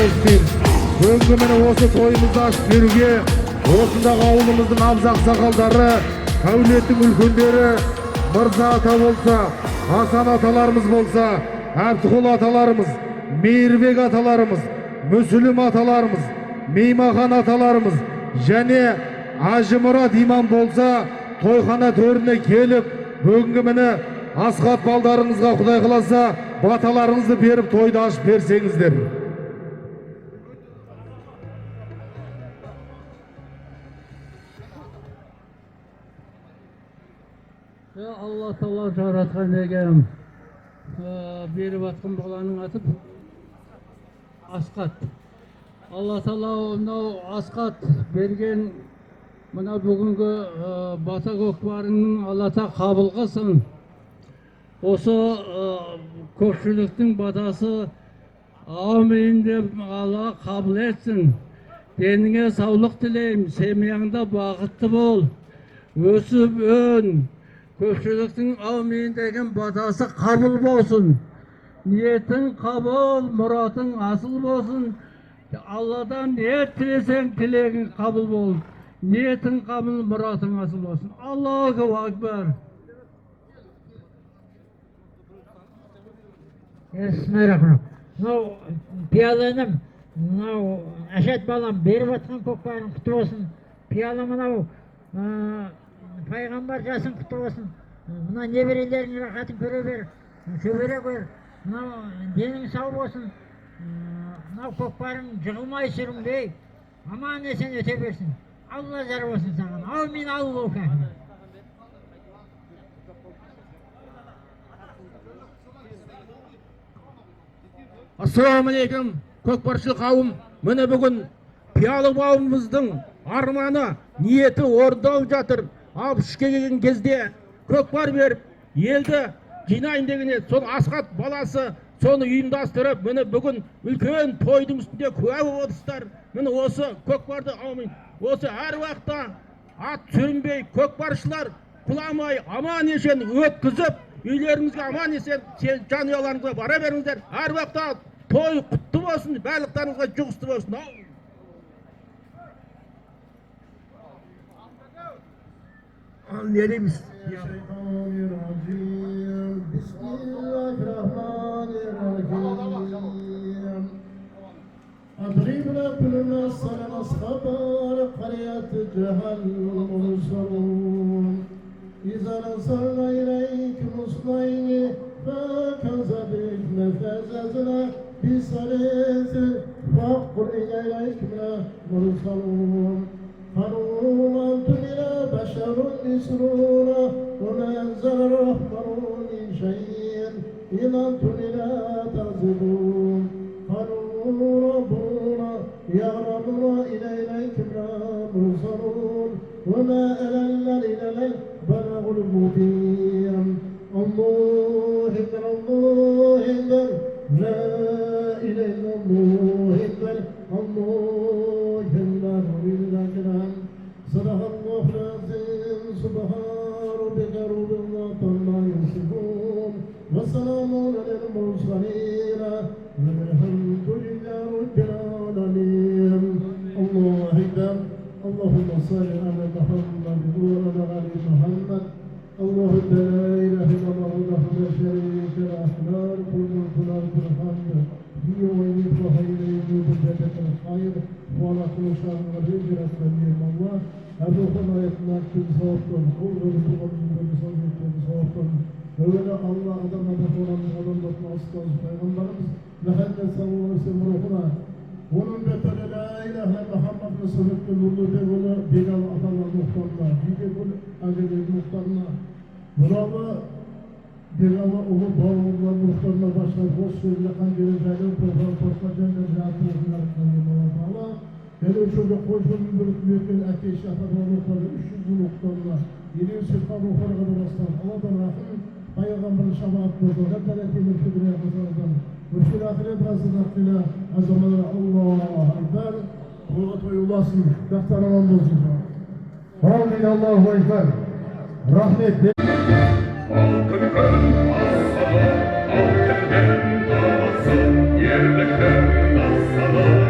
болсын дейміз. Бүгінгі міне осы тойымызды ашып беруге осындағы ауылымыздың абыз ақсақалдары, әулеттің үлкендері, Мырза ата болса, Асан аталарымыз болса, Әбдіқұл аталарымыз, Мейірбек аталарымыз, Мүсілім аталарымыз, Меймахан аталарымыз және Ажымұрат имам болса, тойхана төріне келіп, бүгінгі міне Асхат балдарыңызға Құдай қаласа баталарыңызды беріп тойды ашып берсеңіздер. Алла Тағала жаратқан егем беріп атқан баланың аты Асқат. Алла Тағала мынау Асқат берген мына бүгінгі бата көкпарының Алла Тағала қабыл қылсын. Осы көпшіліктің батасы аумин деп Алла қабыл етсін. Деніңе саулық тілеймін, семьяңда бақытты бол, өсіп өн. Көпшіліктің аумин деген батасы қабыл болсын. Ниетің қабыл, мұратың асыл болсын. Алладан не тілесең, тілегің қабыл бол. Ниетің қабыл, мұратың асыл болсын. Аллаху акбар. Bismillahirrahmanirrahim. Мынау Пиалы інім, мынау Әшат балам беріп жатқан көкпарың құтты болсын. Пиалы мынау пайғамбар жасың құтты болсын. Мына немерелерің рахатын көре бер, шөбере көр. Мынау денің сау болсын. Мынау көкпарың жығылмай сүрінбей, аман есен өте берсін. Алла жар болсын саған. Аумин, Аллаху акбар. Ассалаумағалейкум, көкпаршыл қауым. Міне бүгін Пиалы бауымыздың арманы, ниеті орындалып жатыр. 63-ке келген кезде көкпар беріп, елді жинайын деген еді. Сол Асхат баласы соны ұйымдастырып, міне бүгін үлкен тойдың үстінде куә болып отырсыздар. Міне осы көкпарды, аумин, осы әр уақытта ат сүрінбей, көкпаршылар құламай, аман есен өткізіп, үйлеріңізге аман есен жанұяларыңызға бара беріңіздер. Әр уақытта той құтты болсын, барлықтарыңызға жұғысты болсын. Ал не дейміз? أضرب لكم مثلا أصحاب قرية جهنم المرسلون إذا أرسلنا إليكم اثنين فكذبتم فعززنا بثالث فقل إليكم المرسلون قالوا ما أنتم إلا بشر مثلنا وما أنزل الرحمن من شيء إن أنتم إلا تكذبون قالوا ربنا يعلم إلى إليكم المرسلون وما ألنا إلا البلاغ المبين. الله أكبر الله أكبر لا إله إلا الله أكبر الله أكبر ولله الحمد. صدق الله العظيم. سبحان ربك رب العزة عما يصفون وسلام على المرسلين والحمد لله رب العالمين. الله أكبر. اللهم صل على محمد وعلى آل محمد. اللهم لا إله إلا الله وحده لا شريك له، له الملك وله الحمد، هي ويميت وحي يميت بيدك الخير ولا كل شر قدير. الله أبوكم آياتنا صوتكم صوتكم Öyle Allah adamına olan adamlarına aslan Peygamberimiz Muhammed sallallahu aleyhi ve sellem ruhuna onun beteri la ilahe Muhammed Resulü nurlu begulu begal atalar muhtarına Cigegul acele muhtarına Muralı begalı ulu bağımlar muhtarına başlar boş sözle kanceri zaylı tohar tohar cennet rahatı olsunlar Allah Teala. Hele şurada koşun bir büyük ateş atalar muhtarına 300 muhtarına yeni sıfat ruhlara kadar aslan Allah'tan rahim Peygamberin şefaat buldu. Rabbena atina fid dunya haseneten ve fil ahireti haseneten ve Allahu ekber. Toyga toy ulasın. Жастар аман болсын. Amin, Allahu Ekber. Rahmet. Altın kön assalı, altın ben davası, yerli kön assalı.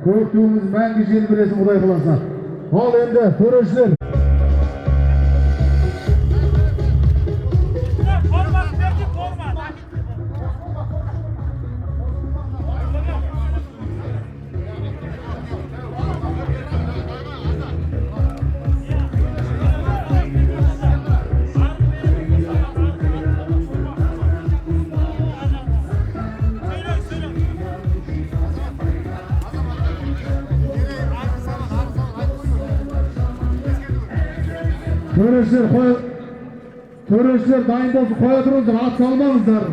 Көк туымыз мәңгі желбіресін, Құдай қаласа. Ал енді төрешілер. Төрешілер қоя, төрешілер дайын болсын, қоя тұрыңыздар, ат салмаңыздар.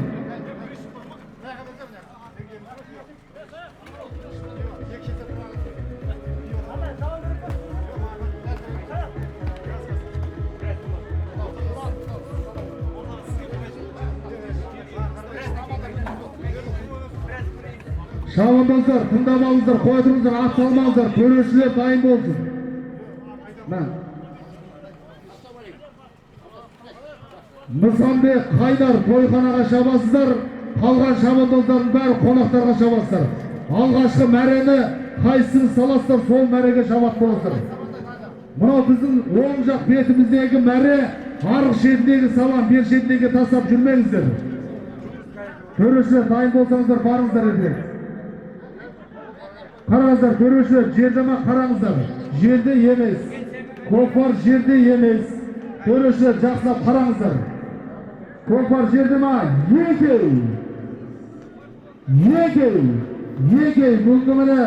Шабандоздар, тыңдап алыңыздар, қоя тұрыңыздар, ат салмаңыздар, төрешілер дайын болсын. Мә. Нысанбек Қайдар тойханаға шабасыздар, қалған шабандоздардың бәрі қонақтарға шабасыздар. Алғашқы мәрені қайсысын саласыздар, сол мәреге шабат боласыздар. Мынау біздің оң жақ бетіміздегі мәре, арғы шетіндегі салам, бер шетіндегі тастап жүрмеңіздер. Төрешілер дайын болсаңыздар, барыңыздар ертең. Қараңыздар, төрешілер, жерде ма қараңыздар. Жерде емес. Көкпар жерде емес. Төрешілер жақсылап қараңыздар. Көкпар жерде ма? Екеу. Екеу. Екеу. Бүгінгі міне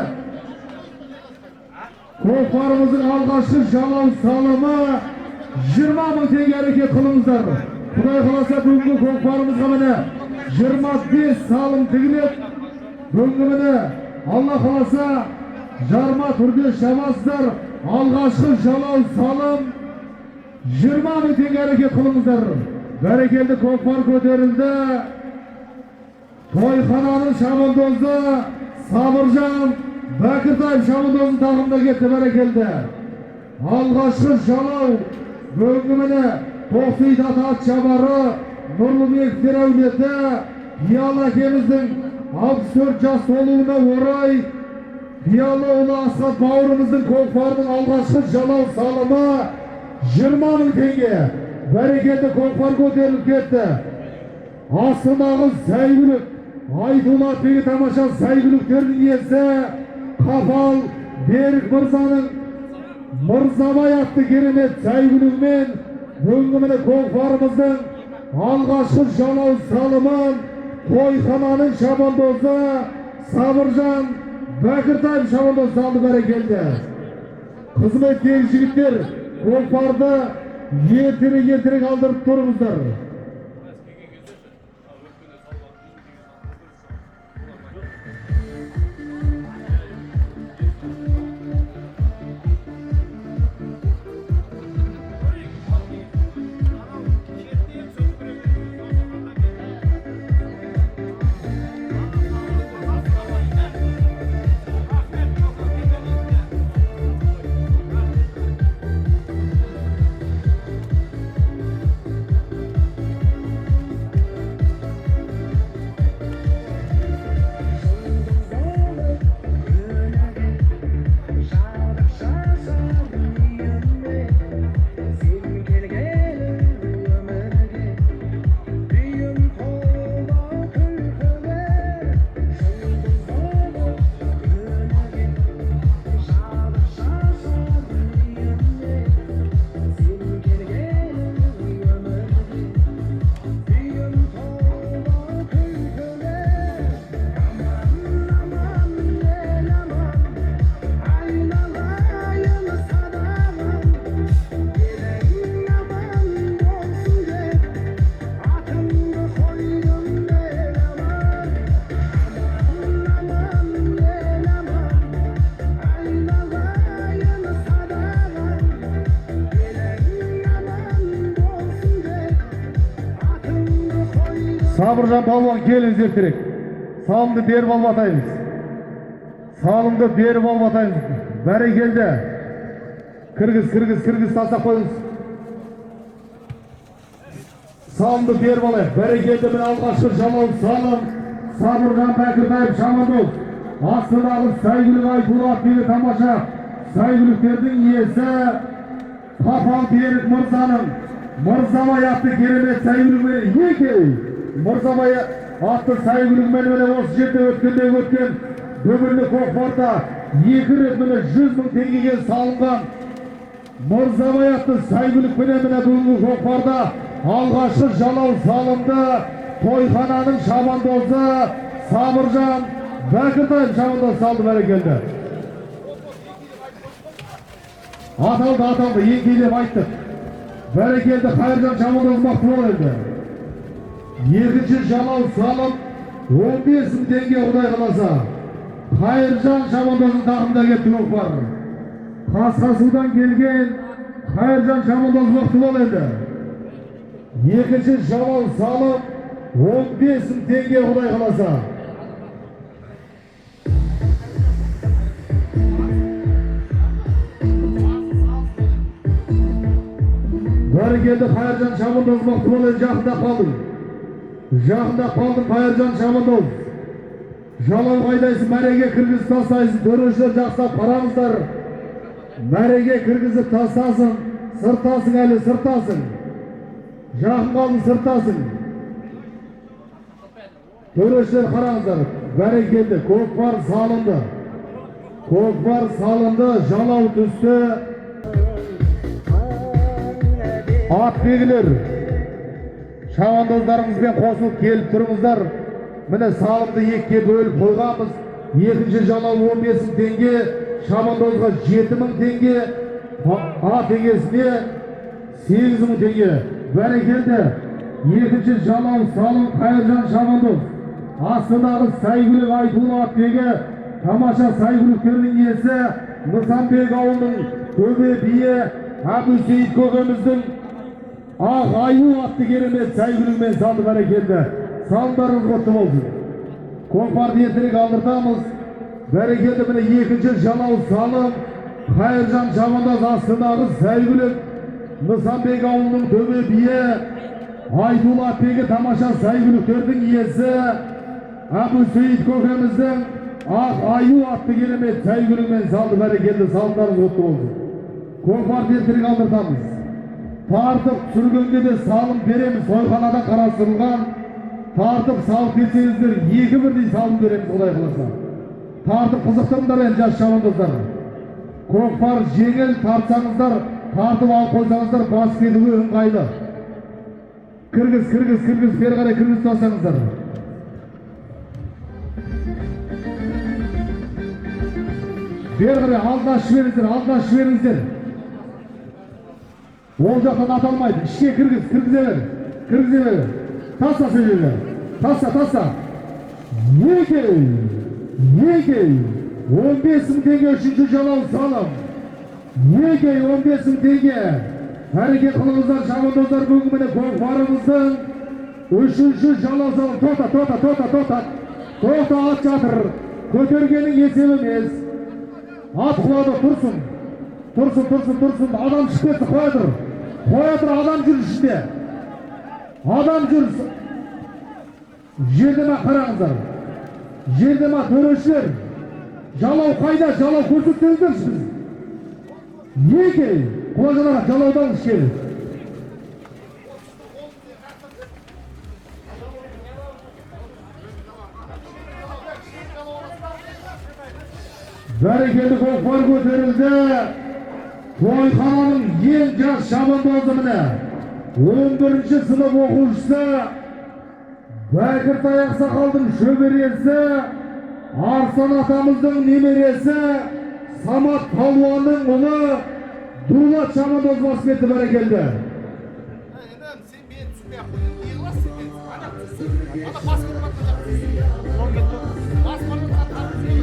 көкпарымыздың алғашқы жалау салымы 20 мың теңге, әрекет қылыңыздар. Құдай қаласа, бүгінгі көкпарымызға міне 25 салым тігіледі. Бүгінгі міне Алла қаласа, жарма түрде шабасыздар. Алғашқы жалау салым 20 мың теңге, әрекет қылыңыздар. Бәрекелді, көкпар көтерілді. Тойхананың шабандозы Сабыржан Бәкіртаев шабандозының тағымда кетті, бәрекелді. Алғашқы жалау бүгінгі міне Тоқсейіт ата ат шабары Нұрлыбековтер әулеті Пиалы әкеміздің 64 жас толуына орай Пиалы ұлы Асхат бауырымыздың көкпарының алғашқы жалау салымы 20 мың теңге. Бәрекелді, көкпар көтеріліп кетті. Астындағы сәйгүлік, айтулы атбегі тамаша сәйгүліктердің иесі Қапал Берік мырзаның Мырзабай атты керемет сәйгүлігімен бүгінгі міне көкпарымыздың алғашқы жалау салымын тойхананың шабандозы Сабыржан Бәкіртаев шабандоз салды, бәрекелді. Қызметтегі жігіттер, көкпарды ертерек ертерек алдырып тұрыңыздар. Сабыржан палуан, келіңіз ертерек. Салымды беріп алып атаймыз. Салымды беріп алып атаймыз. Бәрекелді. Кіргіз, кіргіз, кіргіз, тастап қойыңыз. Салымды беріп алайық. Бәрекелді, міне алғашқы жалау салым Сабыржан Бәкіртаев шабандоз. Астындағы сәйгүлік Айтулы атбегі, тамаша сәйгүліктердің иесі Қапал Берік мырзаның Мырзабай атты керемет сәйгүлігімен, екеу Мырзабай атты сәйгүлігімен міне осы жерде өткенде өткен дүбірлі көкпарда екі рет міне 100 000 теңгеге салынған Мырзабай атты сәйгүлікпенен міне бүгінгі көкпарда алғашқы жалау салынды. Тойхананың шабандозы Сабыржан Бәкіртаев шабандоз салды. Бәрекелді, аталды, аталды, еңкейлеп айттық. Бәрекелді, Қайыржан шабандоз, мықты бол. Енді екінші жалау салып, 15 000 теңге, құдай қаласа, Қайыржан шабандоздың тақымында кетті көкпар. Қасқасудан келген Қайыржан шабандоз, мықты бол. Енді екінші жалау салып, 15 000 теңге, құдай қаласа. Бәрекелді, Қайыржан шабандоз, мықты бол. Енді жақындап қалдың, жақындап қалдың, Қайыржан шабандоз. Жалау қайдайсың, мәреге кіргізіп тастайсың. Төрешілер, жақсылап қараңыздар, мәреге кіргізіп тастасын. Сыртасың әлі, сыртасың, жақын қалдың, сыртасың. Төрешілер, қараңыздар. Бәрекелді, көкпар салынды, көкпар салынды, жалау түсті. Атбегілер, шабандоздарыңызбен қосылып келіп тұрыңыздар. Міне, салымды екіге бөліп қойғанбыз. Екінші жалау 15 000 теңге, шабандозға 7000 теңге, ат егесіне 8000 теңге. Бәрекелді, екінші жалау салым, Қайыржан шабандоз. Астындағы сәйгүлік Айтулы атбегі, тамаша сәйгүліктердің иесі Нысанбек ауылының төбе биі Әбусейіт көкеміздің Ақ аю атты керемет сәйгүлігімен салды. Бәрекелді, салымдарыңыз құтты болсын. Көкпарды ертерек алдыртамыз. Бәрекелді, міне, екінші жалау салым, Қайыржан шабандоз. Астындағы сәйгүлік Нысанбек ауылының төбе биі Айтулы атбегі, тамаша сәйгүліктердің иесі Әбусейіт көкеміздің Ақ аю атты керемет сәйгүлігімен салды. Бәрекелді, салымдарыңыз құтты болсын. Көкпарды ертерек алдыртамыз. Тартып түсіргенге де салым береміз, тойханада қарастырылған. Тартып салып келсеңіздер, екі бірдей салым береміз, құдай қаласа. Тартып қызықтырыңдар енді, жас шабандоздар. Көкпар жеңіл, тартсаңыздар, тартып алып қойсаңыздар, басып кетуге ыңғайлы. Кіргіз, кіргіз, кіргіз, бері қарай кіргізіп тастаңыздар. Бері қарай алдына ашып жіберіңіздер, алдына ашып жіберіңіздер. Ол жақтан ата алмайды. Ішке кіргіз, кіргізе бер, кіргізе бер. Таста сол жерге, таста, таста. Екеу, екеу, 15 000 теңге, үшінші жалау салым. Екеу, 15 000 теңге. Әрекет қылыңыздар, шабандоздар. Бүгін міне көкпарымыздың үшінші жалау салым. Тоқта, тоқта, тоқта, тоқта, тоқта, ат жатыр. Көтергенің есебі емес. Ат құлады, тұрсын, тұрсын, тұрсын, тұрсын. Адам шығып кетті, қоя тұр, қоя тұр. Адам жүр ішінде, адам жүр. Жерде ма, қараңыздар, жерде ма, төрешілер? Жалау қайда? Жалау көрсетсеңіздерші. Біз екеу Құлажан аға, жалаудан ішкелі. Бәрекелді, көкпар көтерілді. Тойхананың ең жас шабандозы, міне, 11 сынып оқушысы Бәкіртай ақсақалдың шөбересі, Арсан атамыздың немересі, Самат палуанның ұлы Дулат шабандоз басып кетті. Бәрекелді. Інім, сен мені түсінбей ақ қой. Не қыласың сен мені? Ана түсін. Ана бас кетіп жатқан жақ түсін. Бас бара жатқан жақ түсін.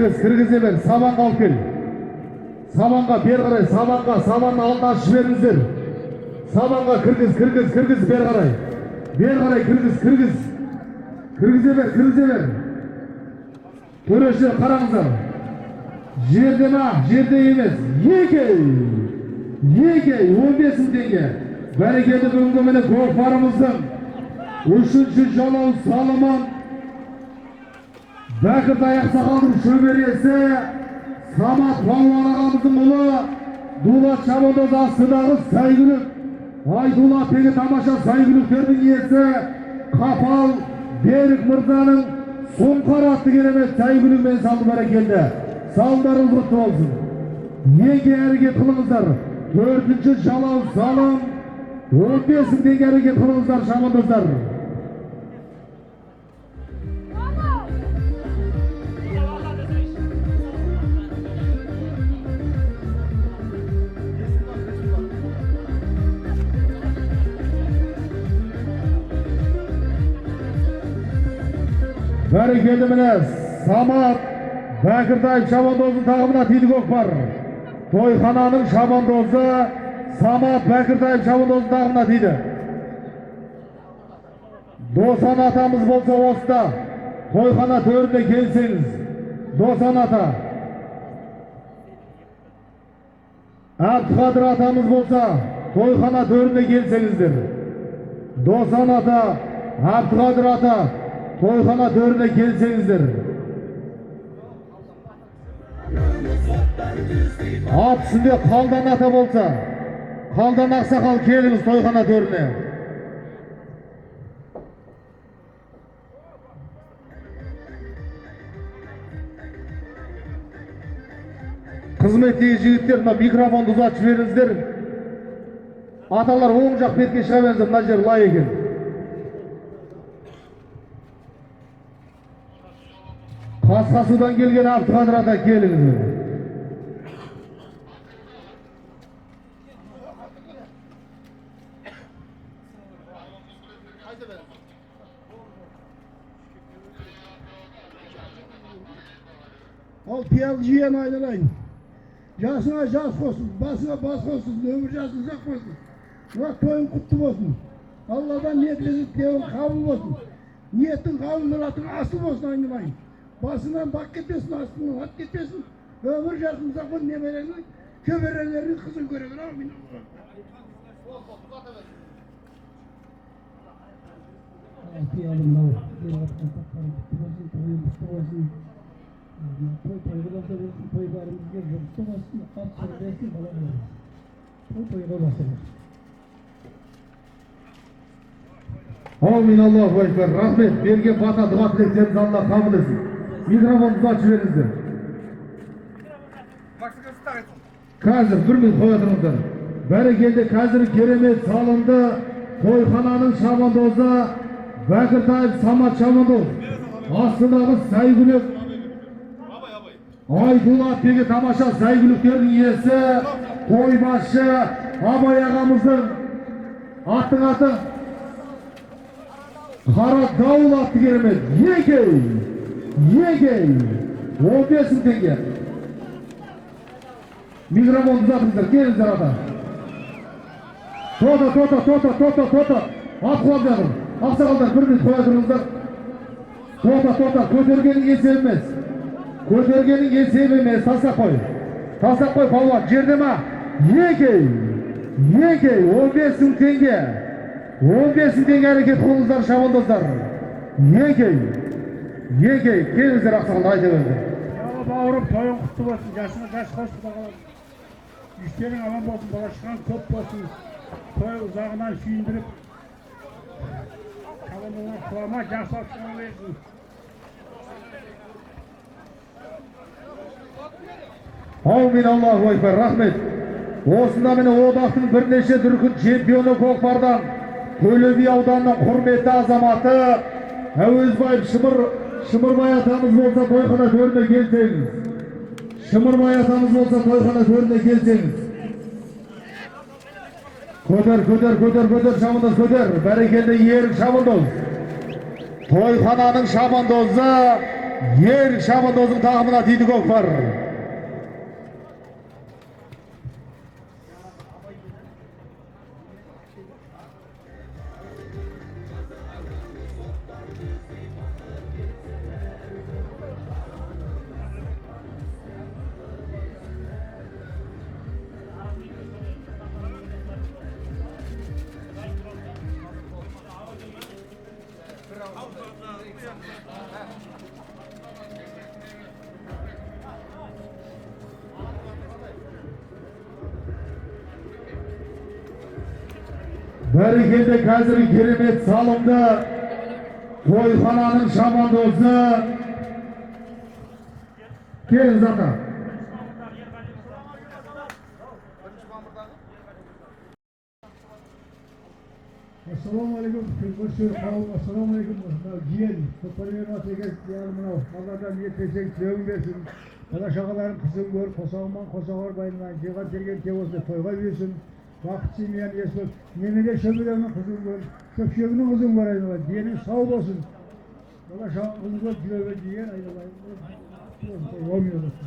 Кіргіз, кіргізе бер, сабанға алып кел. Сабанға бері қарай, сабанға, сабанның алдына ашып жіберіңіздер. Сабанға кіргіз, кіргіз, кіргіз, бері қарай. Бері қарай кіргіз, кіргіз. Кіргізе бер, кіргізе бер. Төрешілер, қараңыздар. Жерде ма? Жерде емес. Екей! Екей, 15 мың теңге. Бәрекелді, бүгінгі міне көкпарымыздың үшінші жалау салымын Бәкіртай ақсақалдың шөбересі Самат палуан ағамыздың ұлы Дулат шабандоз астындағы сәйгүлік, Айдулат деген тамаша сәйгүліктердің иесі Қапал Берік мырзаның Сұңқар атты керемет сәйгүлігімен салды. Бәрекелді, салымдарыңыз құтты болсын. Неге әрекет қылыңыздар. Төртінші жалау салым 15 мың теңге, әрекет қылыңыздар, шабандоздар. Бәрекелді, міне Самат Бәкіртаев шабандоздың тағымына тиді көкпар. Тойхананың шабандозы Самат Бәкіртаев шабандоздың тағымына тиді. Досан атамыз болса, осында тойхана төріне келсеңіз. Досан ата, Әбдіқадыр атамыз болса, тойхана төріне келсеңіздер. Досан ата, Әбдіқадыр ата, тойхана төріне келсеңіздер. Ат үстінде Қалдан ата болса, Қалдан ақсақал, келіңіз тойхана төріне. Қызметтегі жігіттер, мына микрофонды ұзатып жіберіңіздер. Аталар, оң жақ бетке шыға беріңіздер, мына жер лай екен. Қасқасудан келген Әбдіқадыр ата, келіңіздер. Ал, Пиялы жиен айналайын. Жасыңа жас қоссын, басыңа бас қоссын, өмір жасың ұзақ болсын. Мына тойың құтты болсын. Алладан ниет тілеуің қабыл болсын. Ниетің қабыл, мұратың асыл болсын, айналайын. Басыңнан бақ кетпесін, астыңнан ат кетпесін. Өмір жасың ұзақ болсын, немереңнің, шөберелерінің қызын көре бер. Аумин. Пиялы, мынау беріп жатқан көкпарың құтты болсын, тойың құтты болсын. Мына той тойға ұласа берсін, той бәрімізге жұғысты болсын, ат сүрінбесін, бала болсын. Той тойға ұласа берсін. Аумин, аллаху акбар. Рахмет, берген бата дұға тілектеріңізді Алла қабыл етсін. Микрофонды ұзатып жіберіңіздер. Қазір бір минут қоя тұрыңыздар. Бәрекелді, қазір керемет салынды тойхананың шабандозы Бәкіртаев Самат шабандоз астындағы сәйгүлік, Айдулат деген тамаша сәйгүліктердің иесі қойбасшы Абай ағамыздың аттың аты Қара дауыл атты керемет. Екей, екей, 15 мың теңге. Микрофонды ұзатыңыздар, келіңіздер, ата. Тота, тота, тота, тота, тота, ат құлап жатыр. Ақсақалдар, бір минут қоя тұрыңыздар. Тота, тота, көтергенің есебі емес, көтергенің есебі емес. Тастап қой, тастап қой, палуан. Жерде ма? Екей, екей, 15 мың теңге, 15 мың теңге. Әрекет қылыңыздар, шабандоздар. Екей, екей, келіңіздер, ақсақал, айта беріңіздер. Пиялы бауырым, тойың құтты болсын, жасыңа жас қос, құда қаласа. Іштерің аман болсын, бала шағаң көп болсын. Той ұзағынан сүйіндіріп, шабандоздар құлама, жақсылап шыға берсін. Аумин, аллаху акбар. Рахмет. Осында міне одақтың бірнеше дүркін чемпионы, көкпардан Төле би ауданының құрметті азаматы Әуезбаев Шымыр, Шымырбай атамыз болса, тойхана төріне келсеңіз. Шымырбай атамыз болса, тойхана төріне келсеңіз. Көтер, көтер, көтер, көтер, шабандоз, көтер. Бәрекелді, Ерік шабандоз. Тойхананың шабандозы Ерік шабандоздың тағымына тиді көкпар. Бәрекелді, қазір керемет салымды тойхананың шабандозы. Келіңіз, ата. Ассалаумағалейкум, көкпаршы қауым, ассалаумағалейкум. Мынау жиен, көкпармен ат деген мынау Алладан не тілесең тілеуің берсін. Бала шағаларың қызын көр, қосағыман қосағар байынан, жиған терген тек осындай тойға берсін. Бақыт семьяны иесі бол. Немере шөбереңнің қызын көр, шөпшегінің қызын көр айналайын. Денің сау болсын. Бала шағаң қызын көр, жүре бер жиен айналайын. Әумин болсын.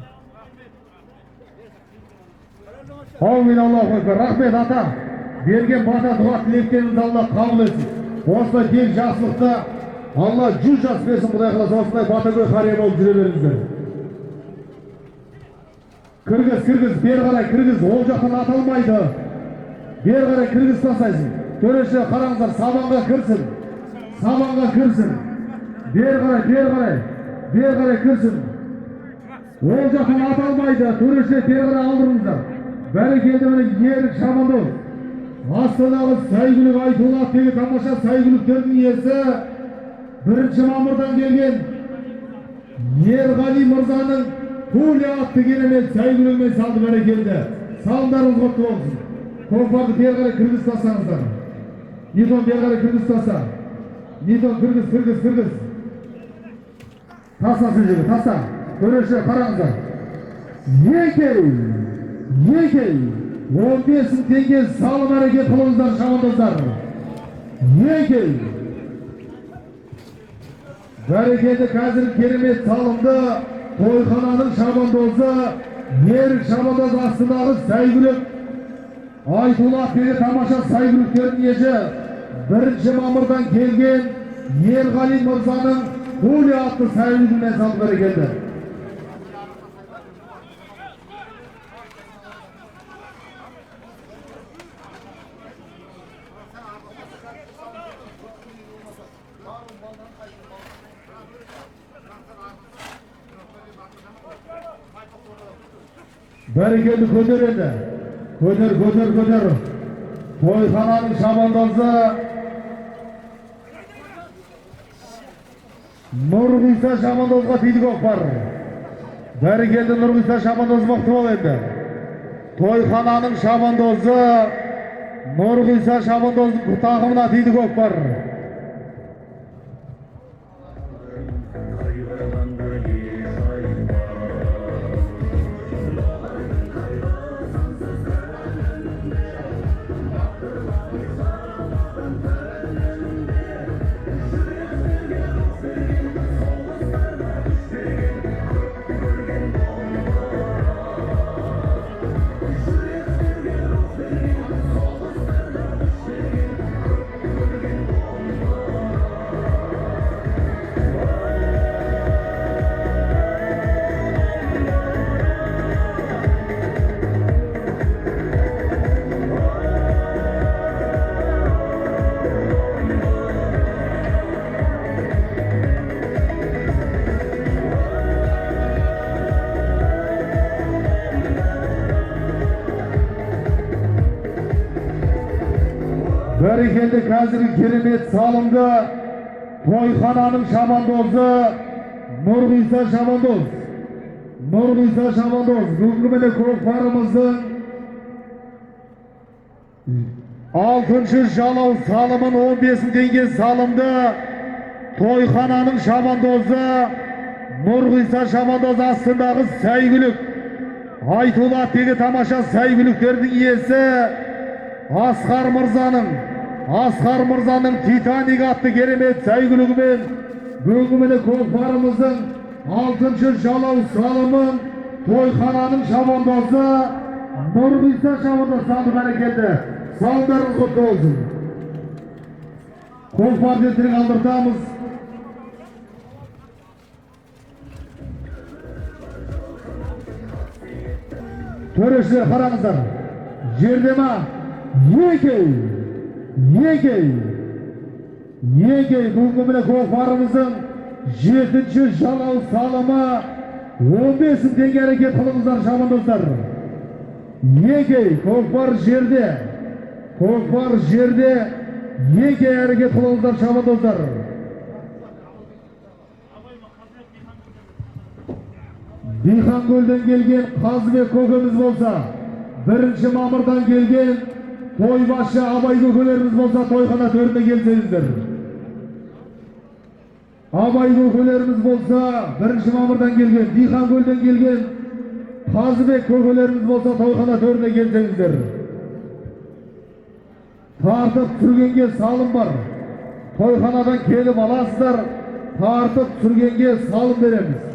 Әумин, Аллаху акбар. Рахмет, ата. Берген бата дұға тілектеріңізді Алла қабыл етсін. Осылай тек жақсылықта Алла 100 жас берсін, Құдай қаласа, осындай батагөй қария болып жүре беріңіздер. Кіргіз, кіргіз, бері қарай кіргіз, ол жақтан ата алмайды. Бері қарай кіргізіп тастайсың. Төреші, қараңыздар, сабанға кірсін. Сабанға кірсін. Бері қарай, бері қарай, бері қарай кірсін. Ол жақтан ата алмайды. Төреші, бері қарай алдырыңыздар. Бәрекелді, міне Ерік шабандоз. Астанадағы сәйгүлік айтулы аттегі тамаша сәйгүліктердің иесі 1 мамырдан келген Ерғали мырзаның Пуля атты керемет сәйгүлігімен салды. Бәрекелді. Салымдарыңыз құтты болсын. Көкпарды бері қарай кіргізіп тастаңыздар. Нитон бері қарай кіргізіп таста. Нитон кіргіз, кіргіз, кіргіз. Таста сол жерге, таста. Төреші, қараңыздар. Екеу, екеу. 15 мың теңге салым, әрекет қылыңыздар, шабандоздар. Екеу. Бәрекелді, қазір керемет салымды тойхананың шабандозы Ерік шабандоз астындағы сәйгүлік айтулы атпен тамаша сәйгүліктердің иесі 1 мамырдан келген Ерғали мырзаның Пуля атты сәйгүлігімен салды. Бәрекелді. Бәрекелді, көтер енді. Көтер, көтер, көтер. Тойхананың шабандозы Нұрғиса шабандозға тиді көкпар. Бәрекелді, Нұрғиса шабандоз, мықты бол енді. Тойхананың шабандозы Нұрғиса шабандоздың тағымына тиді көкпар. Бәрекелді, қазіргі керемет салымды тойхананың шабандозы Нұрғиса шабандоз. Нұрғиса шабандоз бүгінгі міне көкпарымыздың 6-шы жалау салымын 15 мың теңге салымды тойхананың шабандозы Нұрғиса шабандоз астындағы сәйгүлік айтулы аттегі тамаша сәйгүліктердің иесі Асқар Мырзаның Титаник атты керемет сәйгүлігімен бүгінгі міне көкпарымыздың алтыншы жалау салымын тойхананың шабандозы Нұрғиса шабандоз салды. Бәрекелді, салымдарыңыз құтты болсын. Көкпар тезірек алдыртамыз. Төрешілер, қараңыздар, жерде ма? Екеу, екеу, екеу. Бүгінгі міне көкпарымыздың жетінші жалау салымы 15 мың теңге. Әрекет қылыңыздар, шабандоздар. Екеу, көкпар жерде, көкпар жерде, екеу. Әрекет қылыңыздар, шабандоздар. Диқанкөлден келген Қазыбек көкеміз болса, 1 мамырдан келген тойбашы Абай көкелеріміз болса, тойхана төріне келсеңіздер. Абай көкелеріміз болса, 1 мамырдан келген, Диқанкөлден келген Қазыбек көкелеріміз болса, тойхана төріне келсеңіздер. Тартып түсіргенге салым бар. Тойханадан келіп аласыздар, тартып түсіргенге салым береміз.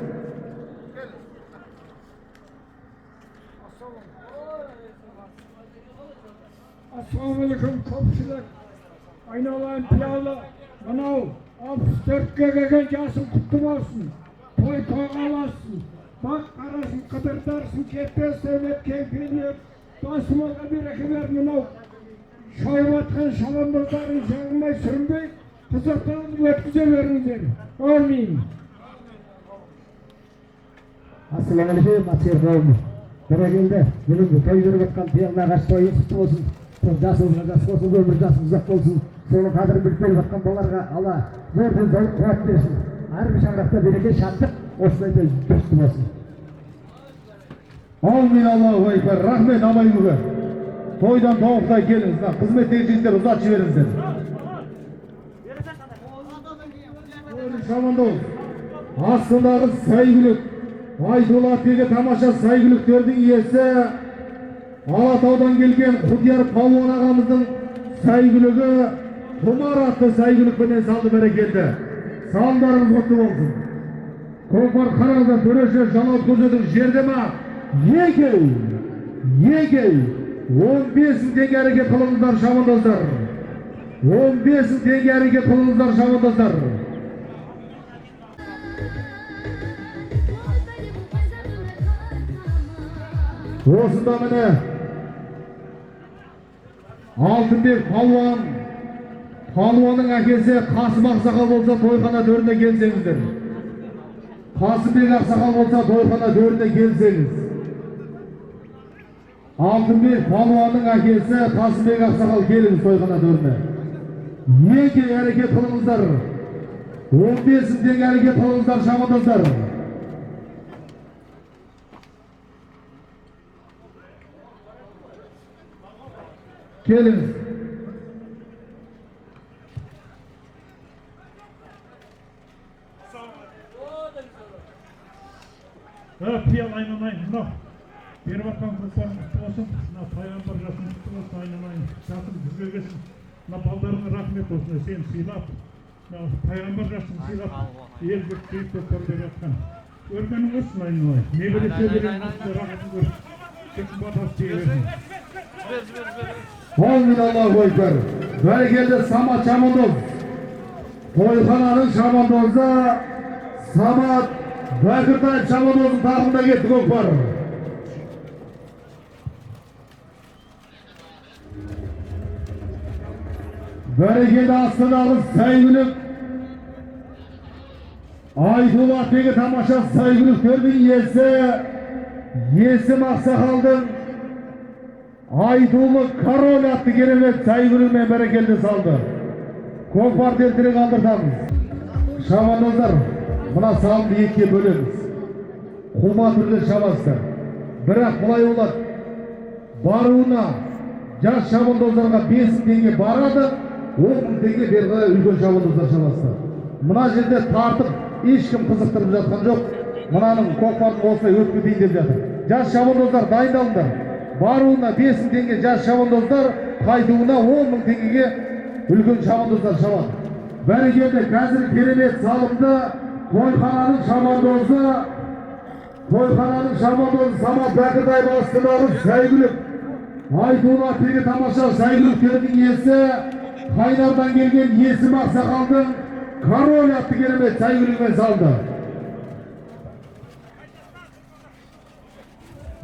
Ассалаумағалейкум, көпшілік! Айналайын Пиалы, мынау 64-ке келген жасың құтты болсын, той тойға аласың, бақ қарасын қыдыртарсың, кетпес дәулет, кеңпейіл, басымызға береке бер. Мынау шауып жатқан шабандоздарың жағылмай, сүрінбей, қызықтарыңды өткізе беріңіздер. Әумин. Ассалаумағалейкум, атшер қауымы! Бәрекелді, бүгінгі той беріп жатқан Пиалы нағашы тойы құтты болсын. Сол жасыңызға жас болсын, өмір жасың ұзақ болсын. Соның қадірін біліп беріп жатқан балаларға Алла зор денсаулық, қуат берсін. Әрбір шаңырақта береке, шаттық, осындай той дұрысты болсын. Аумин, Аллаху акбар! Рахмет, Абай көке. Тойдан тауықтай келіңіз. Мына қызметтегі жігіттер, ұзатып жіберіңіздер. Шабандоз астындағы сәйгүлік, айтулы атбегі, тамаша сәйгүліктердің иесі, Алатаудан келген Құдияр палуан ағамыздың сәйгүлігі Тұмар атты сәйгүлікпенен салды. Бәрекелді, салымдарыңыз құтты болсын. Көкпар, қараңыздар, төреші, жалау көрсетіңіз. Жерде ма? Екеу, екеу. 15 мың теңге. Әрекет қылыңыздар, шабандоздар. 15 мың теңге. Әрекет қылыңыздар, шабандоздар. Осында міне Алтынбек палуан, палуанның әкесі Қасым ақсақал болса, тойхана төріне келсеңіздер. Қасымбек ақсақал болса, тойхана төріне келсеңіз. Алтынбек палуанның әкесі Қасымбек ақсақал, келіңіз тойхана төріне. Екі, әрекет қылыңыздар. 15 мың теңге. Әрекет қылыңыздар, шабандоздар. Келіңіз. Пиял, айналайын, мынау беріп жатқан көкпарың құтты болсын, мына пайғамбар жасың құтты болсын, айналайын, жасың 100-ге келсін. Мына балдарыңа рахмет, осындай сені сыйлап, мына пайғамбар жасын сыйлап, ел жұрт сүйіп көкпар беріп жатқан. Өркенің өссін, айналайын, немере шөберең осындай рахатын көріп, жұрттың батасы тие берсін. Аумин, Аллаху акбар! Бәрекелді, Самат шабандоз. Тойхананың шабандозы Самат Бәкіртаев шабандоздың тағымында кетті көкпар. Бәрекелді, астындағы сәйгүлік, айтулы атбегі, тамаша сәйгүліктердің иесі Есім ақсақалдың айтулы Король атты керемет сәйгүлігімен бәрекелді салды. Көкпар тезірек алдыртамыз. Шабандоздар, мына салымды екіге бөлеміз. Қума түрде шабасыздар. Бірақ былай болады: баруына жас шабандоздарға 5 мың теңге барады, 10 мың теңге бері қарай үлкен шабандоздар шабасыздар. Мына жерде тартып ешкім қызықтырып жатқан жоқ. Мынаның көкпардың осылай өтіп кетейін деп жатыр. Жас шабандоздар, дайындалыңдар. Баруына 5 мың теңге жас шабандоздар, қайтуына 10 мың теңгеге үлкен шабандоздар шабады. Бәрекелді, қазір керемет салымды Тойхананың шабандозы, тойхананың шабандозы Самат Бәкіртаев астындағы Сәйгүлік. Айтулы аттегі тамаша Сәйгүліктердің иесі, Қайнардан келген Есім ақсақалдың Король атты керемет Сәйгүлігімен салды.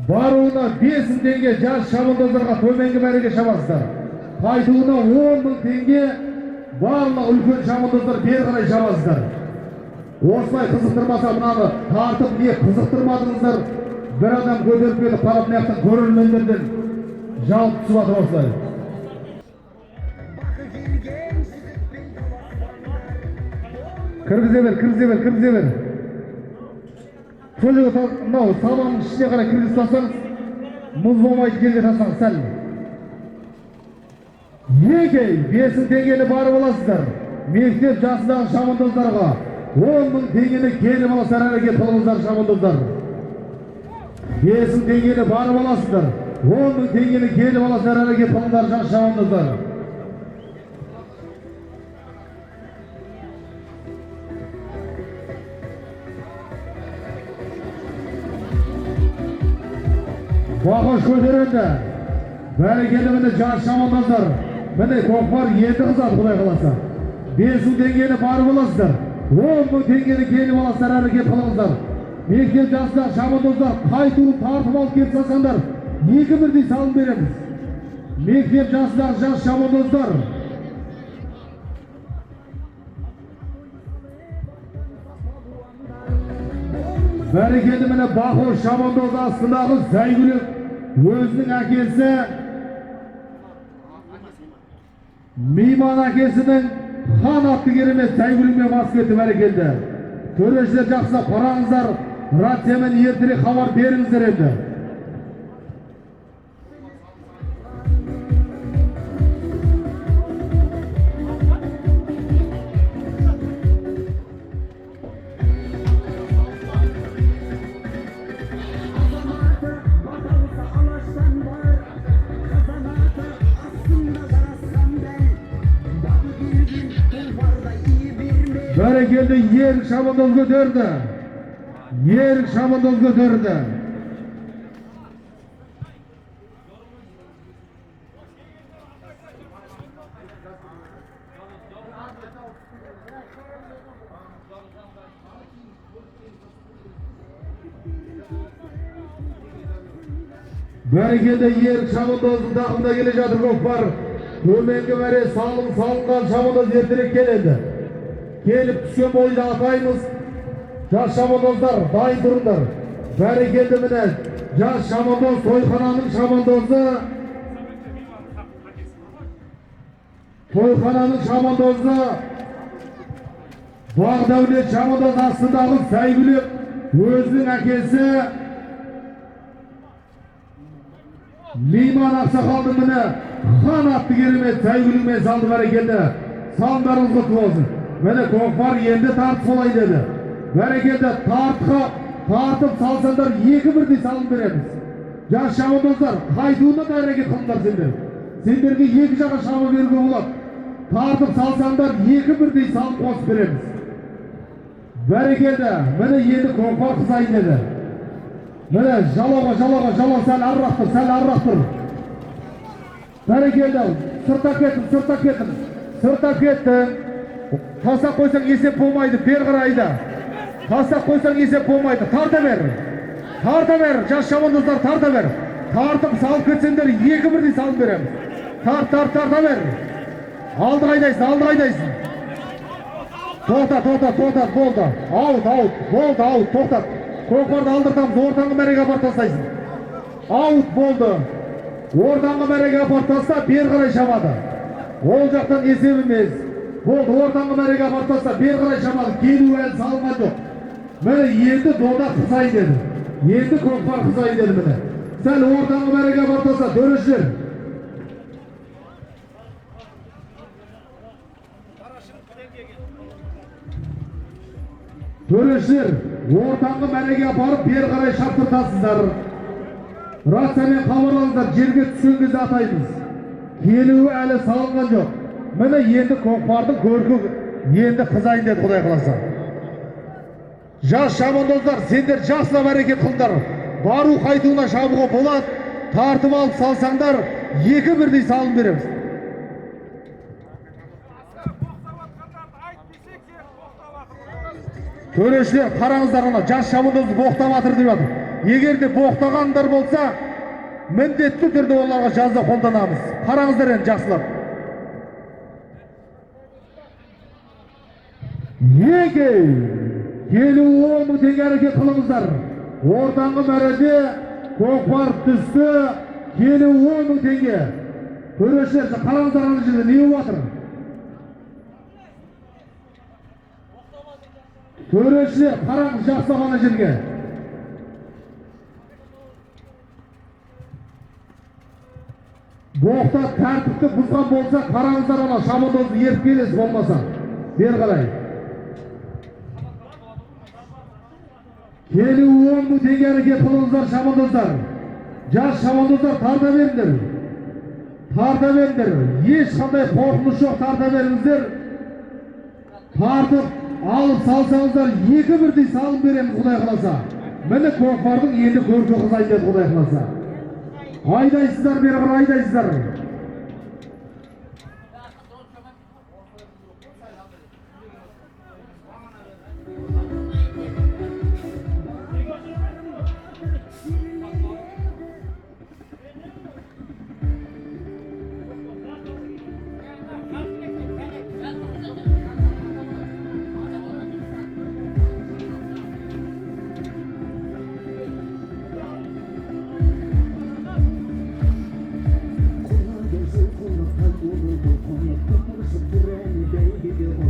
Баруына 5 мың теңге жас шабандоздарға төменгі мәреге шабасыздар. Қайтуына 10 мың теңге барлық үлкен шабандоздар бері қарай шабасыздар. Осылай қызықтырмаса мынаны тартып не қызықтырмадыңыздар, бір адам көтеріп келіп қарап мына жақтан көрермендерден жалып түсіп жатыр осылай. Кіргізе бер, кіргізе бер, кіргізе бер. Сол жерге мынау салонның ішіне қарай кіргізіп тастаңыз, мұз болмайтын жерге тастаңыз сәл. Екей, 5 мың теңгені барып аласыздар. Мектеп жасындағы шабандоздарға 10 мың теңгені келіп аласыздар, әрекет қылыңыздар шабандоздар. 5 мың теңгені барып аласыздар. 10 мың теңгені келіп аласыздар, әрекет қылыңыздар жас шабандоздар. Бағыш көтереді. Бәрекелді міне жас шабандоздар. Міне көкпар енді қызады Құдай қаласа. 5 мың теңгені барып аласыздар. 10 мың теңгені келіп аласыздар, әрекет қылыңыздар. Мектеп жасындағы шабандоздар қайтуын тартып алып келіп салсаңдар, екі бірдей салым береміз. Мектеп жасындағы жас шабандоздар. Бәрекелді міне Бақош шабандоз астындағы Зәйгүлік өзінің әкесі Мейман әкесінің хан атты керемет Зәйгүлікпен бас кетті. Бәрекелді. Төрешілер жақсылап қараңыздар, рациямен ертерек хабар беріңіздер енді. Бәрекелді, Ерік шабандоз көтерді. Ерік шабандоз көтерді. Бәрекелді, Ерік шабандоздың тақымында келе жатыр көкпар. Төменгі мәре салым салынған шабандоз ертерек келеді. Келіп түскен бойда атаймыз. Жас шабандоздар дайын тұрыңдар. Бәрекелді міне жас шабандоз, тойхананың шабандозы. Тойхананың шабандозы Бағдәулет шабандоз астындағы Сәйгүлік өзінің әкесі Мейман ақсақалдың міне хан атты керемет Сәйгүлігімен салды. Бәрекелді. Салымдарыңыз құтты болсын. Міне көкпар енді тартып солай деді. Бәрекелді, тартып салсаңдар екі бірдей салым береміз. Жас шабандоздар, қайтуына да әрекет қылыңдар сендер. Сендерге екі жаққа шабы беруге болады. Тартып салсаңдар екі бірдей салым қосып береміз. Бәрекелді, міне енді көкпар қызайын деді. Міне жалауға, жалауға, жалау сәл арырақ тұр, сәл арырақ тұр. Бәрекелді, сырттап кеттім, сырттап кеттім, сырттап кеттім. Тастап қойсаң есеп болмайды, бер қарай айда. Тастап қойсаң есеп болмайды, тарта бер. Тарта бер, жас шабандоздар тарта бер. Тартып салып кетсеңдер екі бірдей салып береміз. Тарт, тарт, тарта бер. Алдыға айдайсың, алдыға айдайсың. Тоқтат, тоқтат, тоқтат, болды. Аут, аут, болды, аут, тоқтат. Көкпарды алдыртамыз, ортаңғы мәреге апарып тастайсың. Аут болды. Ортаңғы мәреге апарып таста, бері қарай шабады. Ол жақтан есеп емес. Болды, ортаңғы мәреге апарып таста, бері қарай шабады. Келу әлі салынған жоқ. Міне енді дода қызайын деді. Енді көкпар қызайын деді міне. Сәл ортаңғы мәреге апарып таста, төрешілер. Төрешілер, ортаңғы мәреге апарып бері қарай шаптыртасыздар. Рациямен хабарлаңыздар, жерге түскен кезде атаймыз. Келуі әлі салынған жоқ. Міне енді көкпардың көркі енді қызайын деді Құдай қаласа. Жас шабандоздар, сендер жақсылап әрекет қылыңдар. Бару қайтуына шабуға болады. Тартып алып салсаңдар, екі бірдей салым береміз. Төрешілер, қараңыздар, ана жас шабандозды боқтап жатыр деп жатыр. Егер де боқтағандар болса, міндетті түрде оларға жаза қолданамыз. Қараңыздар енді жақсылап. Екі, келу 10 мың теңге әрекет қылыңыздар. Ортаңғы мәреде көкпар түсті, келу 10 мың теңге. Төрешілер, қараңыздар ана жерде не болып жатыр? Төрешілер, қараңыз жақсылап ана жерге. Боқта тәртіпті бұзған болса, қараңыздар ана шабандозды еріп келесіз болмаса. Бері қарай. Келу 10 мың теңге әрекет қылыңыздар шабандоздар. Жас шабандоздар, тарта беріңдер. Тарта беріңдер. Ешқандай қорқыныш жоқ, тарта беріңіздер. Тартып алып салсаңыздар, екі бірдей салым береміз, Құдай қаласа. Міне көкпардың енді көркі қызайын деді, Құдай қаласа. Айдайсыздар, бері қарай айдайсыздар.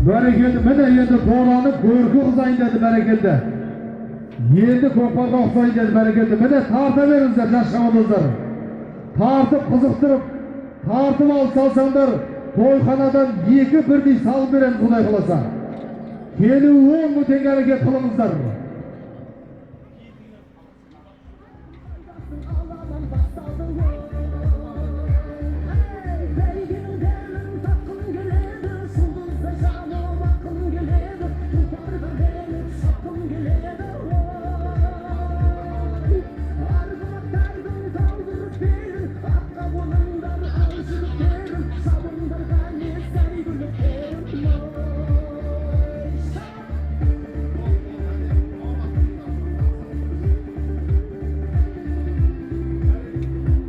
Бәрекелді, міне енді доланып көркі қызайын деді, бәрекелді. Енді көкпарға ұқсайын деді, бәрекелді. Міне тарта беріңіздер жас шабандоздар. Тартып қызықтырып, тартып алып салсаңдар, тойханадан екі бірдей салым береміз, Құдай қаласа. Келу 10 мың теңге әрекет қылыңыздар.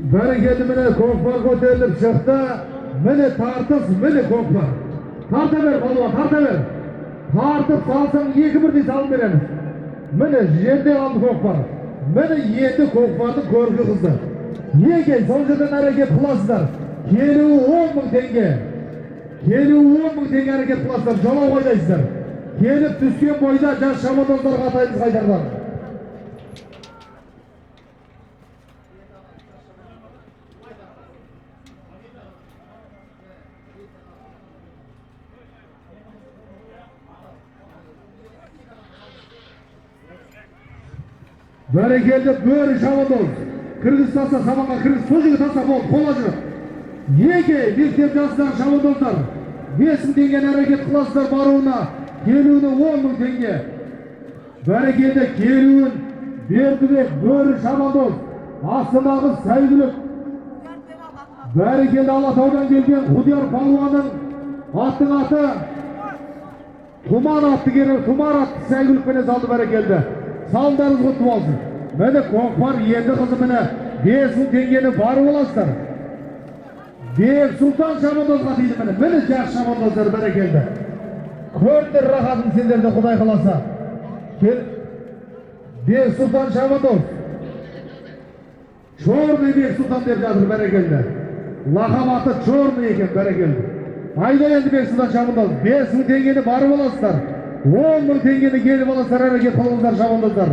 Бәрекелді, міне көкпар көтеріліп шықты. Міне тартыс, міне көкпар. Тарта бер, балуан, тарта бер. Тартып салсаң екі бірдей салым береміз. Міне жерде қалды көкпар. Міне енді көкпардың көркі қызды. Неге сол жерден әрекет қыласыздар? Келуі 10 мың теңге. Келуі 10 мың теңге әрекет қыласыздар. Жалау қойдайсыздар. Келіп түскен бойда жас шабандоздарға атаймыз қайтардан. Бәрекелді, бөрі шабандоз. Кіргіз таса, сабанға кіргіз, сол жерге таса болды, қола жүр. Неге мектеп жасындағы шабандоздар 5 мың теңгені әрекет қыласыздар баруына, келуіне 10 мың теңге. Бәрекелді, келуін Бердібек бөрі шабандоз, астындағы сәйгүлік. Бәрекелді, Алатаудан келген Құдияр палуанның аттың аты Тұман атты кере, Тұмар атты сәйгүлікпенен салды бәрекелді. Салымдарыңыз құтты болсын. Міне көкпар енді қызы, міне 5 мың теңгені барып аласыздар. Бек Сұлтан шабандозға тиді міне. Міне жас шабандоздар, бәрекелді. Көрдір рахатын сендерді, Құдай қаласа. Бек Сұлтан шабандоз. Черный Бек Сұлтан деп жатыр, бәрекелді. Лақап аты черный екен, бәрекелді. Айда енді Бек Сұлтан шабандоз. 5 мың теңгені барып аласыздар. 10 мың теңгені келіп аласыздар, әрекет қылыңыздар шабандоздар.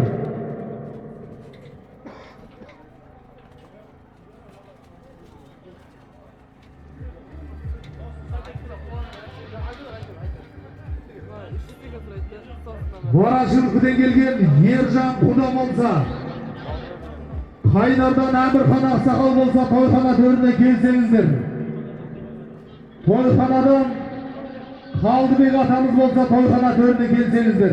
Борашылықпен келген Ержан құда болса, Қайнардан Әмірхан ақсақал болса, тойхана төріне келсеңіздер. Тойханадан Қалдыбек атамыз болса, тойхана төріне келсеңіздер.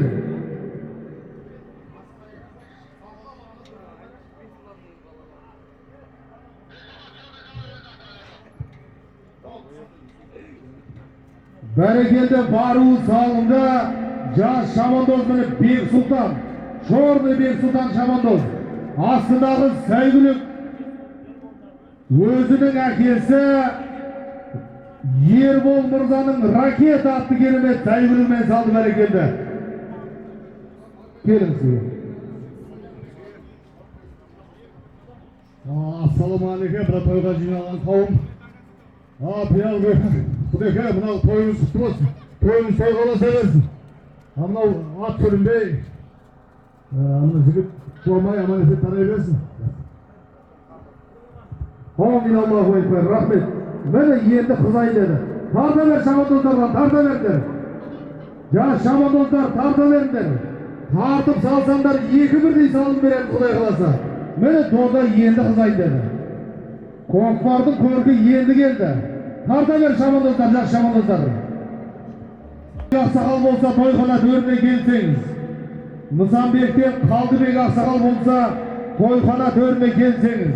Бәрекелді, баруы салынды. Жас шабандоз, міне, Бексұлтан, черный Бексұлтан шабандоз. Астындағы сәйгүлік өзінің әкесі Ербол мырзаның Ракета атты керемет сәйгүлігімен салды. Бәрекелді, келіңіз. Ассалаумағалейкум, мына тойға жиналған қауым. Пиал, құдеке, мынау тойыңыз құтты болсын. Тойыңыз тойға ұласа берсін. Мынау ат сүрінбей, мына жігіт құламай, аман есен тарай берсін. Аумин, аллаху акбар, рахмет. Міне, енді қызайын деді. Тарта бер, шабандоздардан тарта беріңдер. Жас шабандоздар, тарта беріңдер. Тартып салсаңдар, екі бірдей салып беремін, құдай қаласа. Міне, дода енді қызайын деді. Көкпардың көркі енді келді. Тарта бер, шабандоздар, жас шабандоздар. Ақсақал болса, тойхана төріне келсеңіз. Нысанбектен Қалдыбек ақсақал болса, тойхана төріне келсеңіз.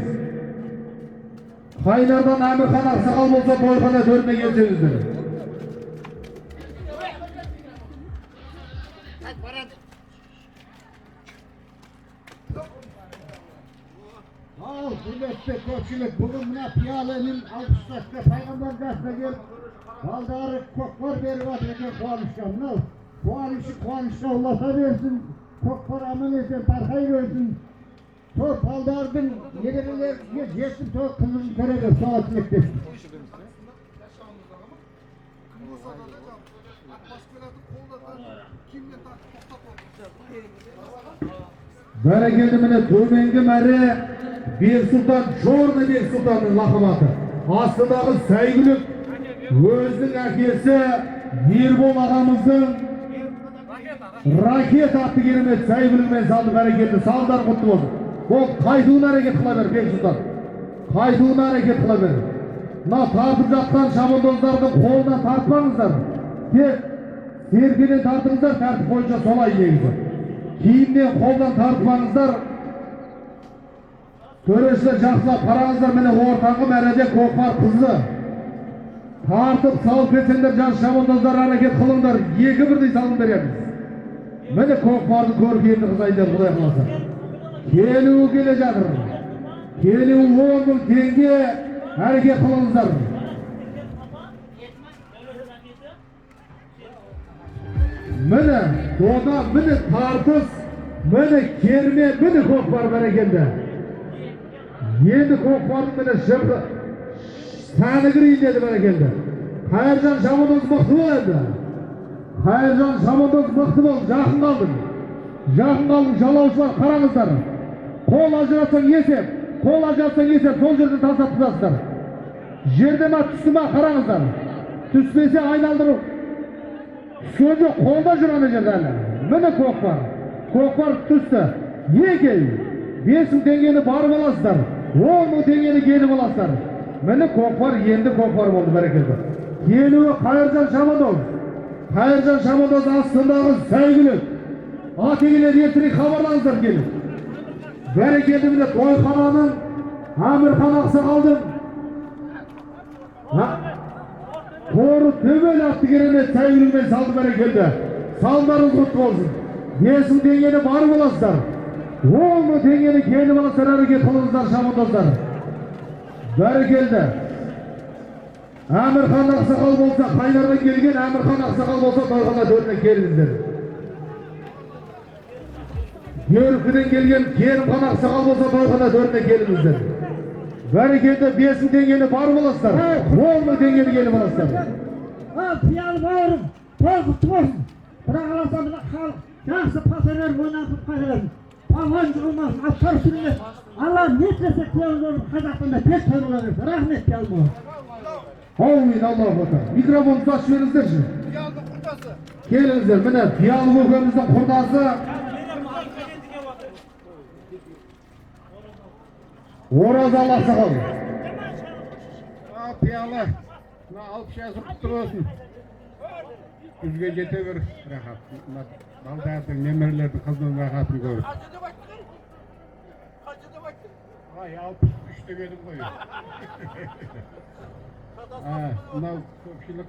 Қайнардан Әмірхан ақсақал болса, тойхана төріне келсеңіздер. Ал, құрметті көпшілік, бүгін мына Пиялының 60 жасқа, пайғамбар жасына келіп, балдары көкпар беріп жатыр екен қуанышқа. Мынау қуанышы қуанышқа ұласа берсін, көкпар аман есен тарқай берсін. Сол балдардың немерелерге жетіп, сол қызығын көре бер, соған тілектеспін. Кім болса да, ат басып келатып, қолда киімнен тартып тоқтатып. Бәрекелді, міне, төменгі мәре Бексұлтан, черный Бексұлтанның лақап аты. Астындағы сәйгүлік өзінің әкесі Ербол ағамыздың Ракета атты керемет сәйгүлігімен салды. Бәрекелді, салдар құтты болсын. Ол қайтуына әрекет қыла бер, Бексұлтан. Қайтуына әрекет қыла бер. Мына тартып жатқан шабандоздардың қолынан тартпаңыздар. Тек серкеден тартыңыздар, тәртіп бойынша солай негізі. Киімнен, қолдан тартпаңыздар. Төрешілер, жақсылап қараңыздар, міне, ортаңғы мәреде көкпар қызды. Тартып салып кетсеңдер, жас шабандоздар, әрекет қылыңдар, екі бірдей салып береміз. Міне, көкпардың көркі енді қызайын деді, құдай қаласа. Келуі келе жатыр. Келуі 10 000 теңге, әрекет қылыңыздар. Міне, дода, міне тартыс, міне керме, міне көкпар, бәрекелді. Енді көкпардың, міне, жырғы сәні кірейін деді, бәрекелді. Қайыржан шабандоз, мықты бол енді. Қайыржан шабандоз, мықты бол, жақын қалдың. Жақын қалдың, жалаушылар, қараңыздар. Қол ажыратсаң есеп, қол ажыратсаң есеп, сол жерден тастатқызасыздар. Жерде ма, түсті ма, қараңыздар. Түспесе, айналдыру. Түскен жоқ, қолда жүр ана жерде әлі. Міне, көкпар. Көкпар түсті. Екеу. 5000 теңгені барып аласыздар. 10 000 теңгені келіп аласыздар. Міне, көкпар енді көкпар болды, бәрекелді. Келуі Қайыржан шабандоз. Қайыржан шабандоз, астындағы сәйгүлік. Ат егелер, ертерек хабарлаңыздар келіп. Бәрекелді, міне, тойхананың Әмірхан ақсақалдың Торы төбел атты керемет сәйгүлігімен салды, бәрекелді. Салдарыңыз құтты болсын. 5000 теңгені барып аласыздар. 10 000 теңгені келіп аласыздар, әрекет қылыңыздар, шабандоздар. Бәрекелді. Әмірхан ақсақал болса, Қайнардан келген Әмірхан ақсақал болса, тойхана төріне келіңіздер. Өркіден келген Керімхан ақсақал болса, тойхана төріне келіңіздер. Бәрекелді, 5000 теңгені барып аласыздар. 10 000 теңгені келіп аласыздар. Ал, Пиялы бауырым, той құтты болсын. Құдай қаласа, мына халық жақсы паталар ойнатып қайта берсін. Палуан жығылмасын, аттар сүрінбесін. Алла не тілесе, Пиялы бауырым, Қазақстанда тез той бола берсін. Рахмет, Пиялы бауырым. Аумин, аллаху акбар. Микрофон ұстатып жіберіңіздерші. Пиялының құрдасы. Келіңіздер, міне, Пиялы көкеміздің құрдасы Оразалы ақсақал. Пиалы, мына 60 жасы құтты болсын. 100-ге жете бер, рахат. Мына балдардың, немерелердің, қызының рахатын көріп. Қанша деп айттың? Қанша деп айттың? Ай, 63 деп едім ғой. Мынау көпшілік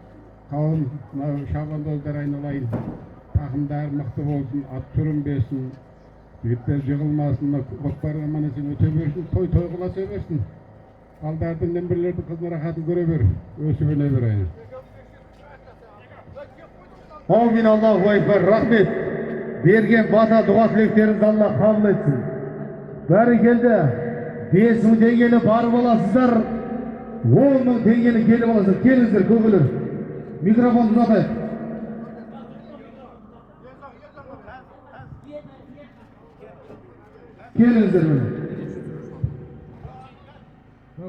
Қауым, мынау шабандоздар, айналайын, тақымдар мықты болсын, ат сүрінбесін, жігіттер жығылмасын, мына көкпар аман есен өте берсін, той той қыласа берсін. Балдардың, немерелердің, қыздың рахатын көре бер, өсіп өне бер. Аумин, Аллаху акбар, рахмет. Берген бата, дұға тілектеріңізді Алла қабыл етсін. Бәрекелді. 5000 теңгені барып аласыздар. 10 000 теңгені келіп аласыздар. Келіңіздер, көкелер. Микрофон ұзатайық. Келіңіздер, міне.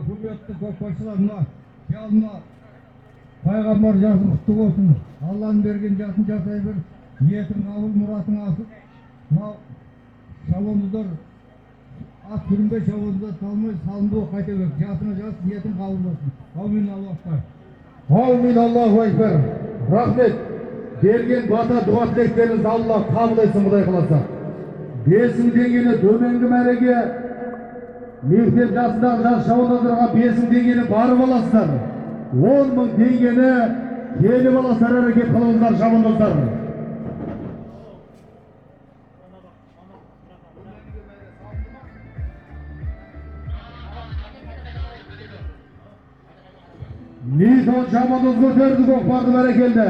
Құрметті көкпаршылар, мына мына пайғамбар жасың құтты болсын. Алланың берген жасын жасай бер. Ниетің қабыл, мұратың асып. Мынау шабандоздар ат сүрінбей, шабандоздар талмай, салымды болып қайта бер. Жасыңа жас, ниетің қабыл болсын. Аумин, Аллаху акбар. Аумин, Аллаху акбар. Рахмет. Берген бата, дұға тілектеріңізді Алла қабыл етсін, Құдай қаласа. 5000 теңгені төменгі мәреге, мектеп жасындағы жас шабандоздарға 5000 теңгені барып аласыздар. 10 000 теңгені келіп аласыздар, әрекет қылыңыздар, шабандоздар. Нитон шабандоз көтерді көкпарды, бәрекелді.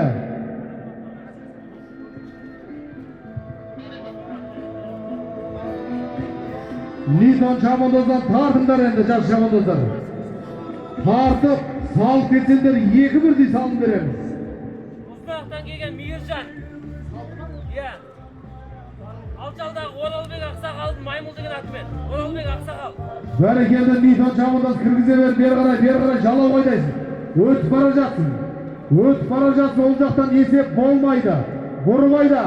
Нитон шабандоздан тартыңдар енді, жас шабандоздар. Тартып, салып кетсеңдер, екі бірдей салым береміз. Ұзынақтан келген Мейіржан. Иә. Алчалдағы Оралбек Ақсақалдың Маймыл деген атымен. Оралбек Ақсақал. Бәрекелді, Нитон шабандоз, кіргізе бер, бері қарай, бері қарай, жалау қайдайсың. Өтіп бара жатсың. Өтіп бара жатсың, ол жақтан есеп болмайды. Бұрып айда,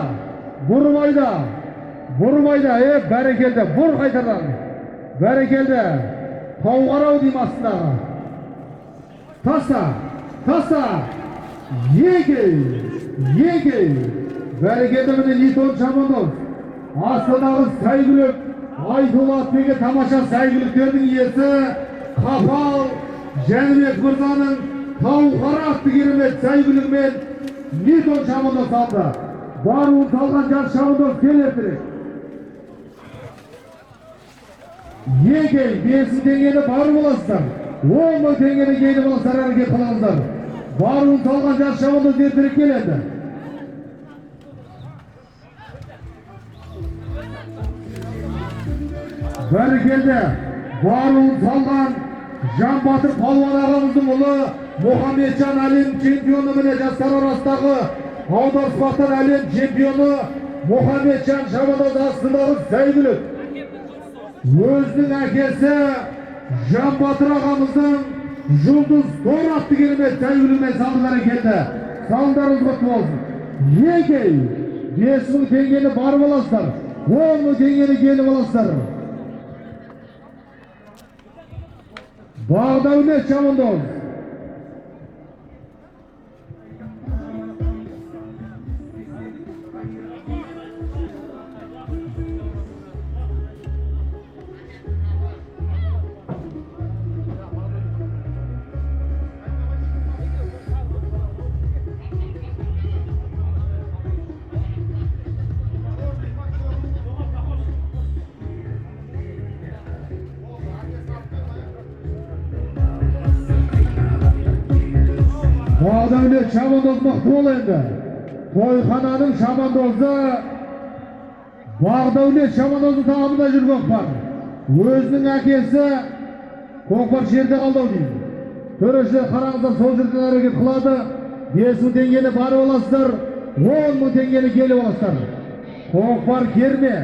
бұрып айда, бұрып айда, е, бәрекелді, бұр қайтадан. Бәрекелді, тауға деймін астындағы. Таста, таста, екі, екі, бәрекелді, міне, Нитон шабандоз. Астанағы сәйгүлік, Айтулы атбегі, тамаша сәйгүліктердің иесі Қапал Жәнібек мырзаның Тауқара атты керемет сәйгүлігімен Нитон шабандоз салды. Баруын салған жас шабандоз, кел ертерек. Екі, 5000 теңгені барып аласыздар. 10 000 теңгені келіп аласыздар, әрекет қылыңыздар. Баруын салған жас шабандоз ертерек келеді. Бәрекелді. Баруын салған Жан Батыр палуан ағамыздың ұлы Мұхамеджан, әлем чемпионы, міне, жастар арасындағы аударыспақтан әлем чемпионы Мұхамеджан шабандоз астындағы сәйгүлік. Өзінің әкесі Жан Батыр ағамыздың Жұлдыз Тор атты керемет сәйгүлігімен салды, бәрекелді. Салымдарыңыз құтты болсын. Екі, 5000 теңгені барып аласыздар. 10 000 теңгені келіп аласыздар. Бағдәулет шабандоз. Бағдәулет шабандоз, мықты бол енді. Тойхананың шабандозы Бағдәулет шабандоздың тағамында жүр көкпар. Өзінің әкесі көкпар жерде қалды ау деймін. Төрешілер, қараңыздар, сол жерден әрекет қылады. 5000 теңгені барып аласыздар, 10 000 теңгені келіп аласыздар. Көкпар керме.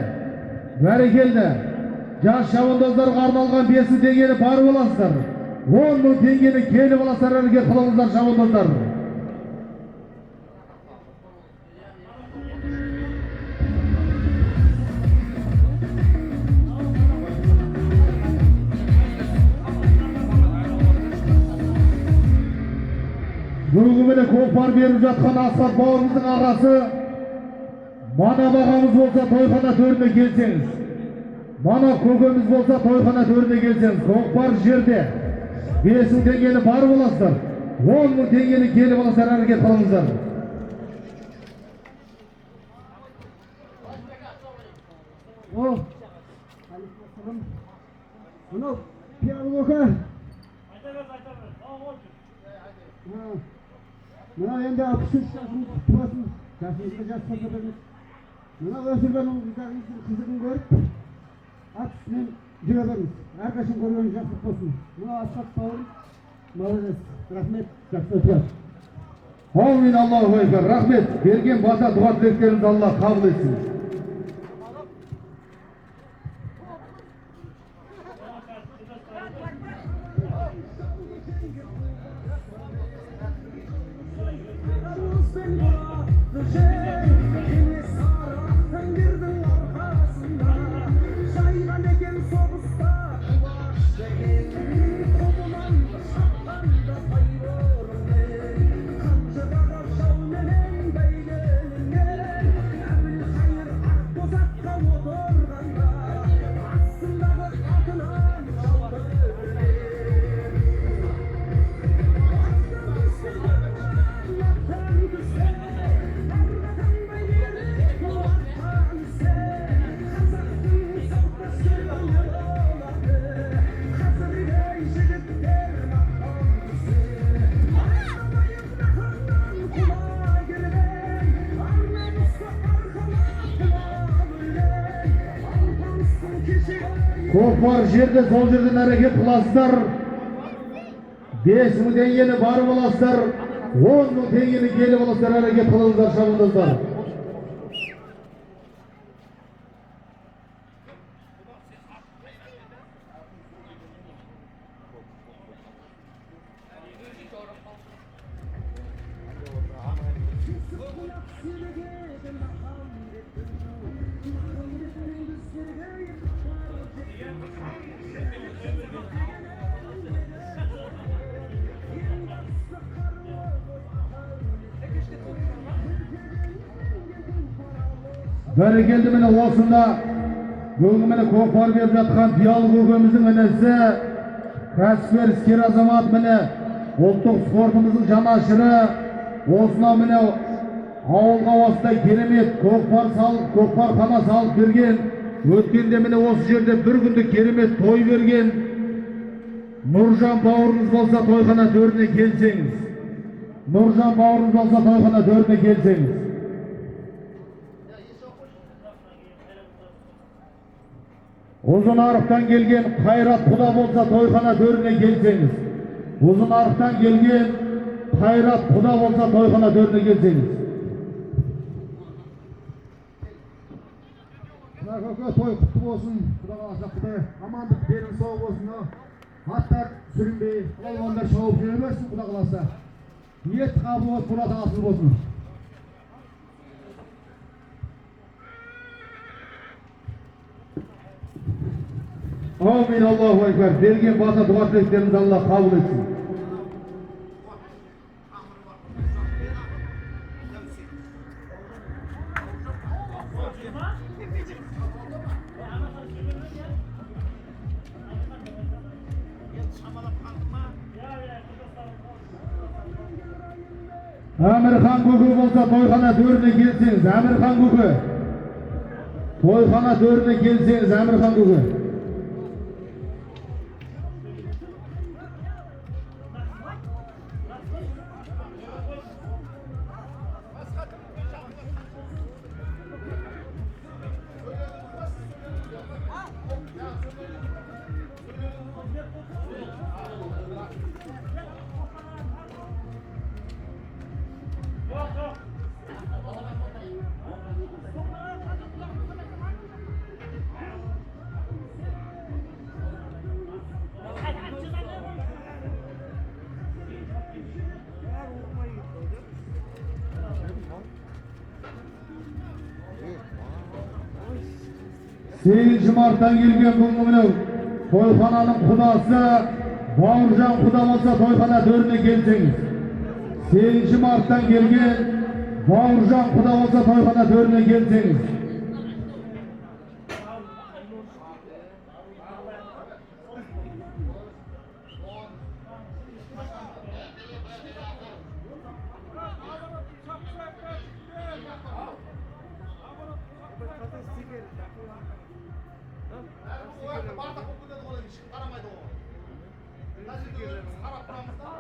Бәрекелді. Жас шабандоздарға арналған 5000 теңгені барып аласыздар. 10 000 теңгені келіп аласыздар, әрекет қылыңыздар, шабандоздар. Бүгін, міне, көкпар беріп жатқан Асхат бауырымыздың ағасы Манап ағамыз болса, тойхана төріне келсеңіз. Манап көкеміз болса, тойхана төріне келсеңіз. Көкпар жерде. 5000 теңгені барып аласыздар. 10 мың теңгені келіп аласыздар, әрекет қылыңыздар. О, мынау Пиалы көке. Мынау енді 63 жасыңыз құтты болсын. Жасыңызға жас қоса беріңіз. Мынау өсірген ұл қыздарыңыздың қызығын көріп, ат үстінен жүре беріңіз. Әрқашан көрген жақсылық болсын. Мынау Асхат бауырым, молодец. Рахмет, жақсы өткен. Аумин, Аллаху акбар. Рахмет. Берген бата дұға тілектеріңізді Алла қабыл етсін. Көкпар жерде сол жерден әрекет қыласыздар. 5 мың теңгені барып аласыздар, 10 мың теңгені келіп аласыздар, әрекет қылыңыздар, шабандоздар. Бәрекелді, міне осында бүгінгі міне көкпар беріп жатқан Пиалы көкеміздің інісі, кәсіпкер, іскер азамат, міне ұлттық спортымыздың жанашыры, осынау міне ауылға осындай керемет көкпар салып, көкпархана салып берген, өткенде міне осы жерде бір күндік керемет той берген Нұржан бауырымыз болса тойхана төріне келсеңіз. Нұржан бауырымыз болса тойхана төріне келсеңіз. Ұзын арықтан келген Қайрат құда болса тойхана төріне келсеңіз. Ұзын арықтан келген Қайрат құда болса тойхана төріне келсеңіз. Мына көке той құтты болсын. Құда қаласа құдай амандық денің сау болсын. Аттар сүрінбей, балуандар шауып жүре берсін, Құда қаласа. Ниет қабыл болып, мұрат асыл болсын. Amin, Allahu Ekber. Берген бата дұға тілектеріңізді Алла қабыл етсін. Әмірхан көке болса тойхана төріне келсеңіз. Әмірхан көке. Тойхана төріне келсеңіз, Әмірхан көке. 8 марттан келген бүгінгі мынау тойхананың құдасы Бауыржан құда болса тойхана төріне келсеңіз. 8 марттан келген Бауыржан құда болса тойхана төріне келсеңіз. Бардақ болып кетеді ғой, ешкім қарамайды ғой. Мына жерде өзіміз қарап тұрамыз да.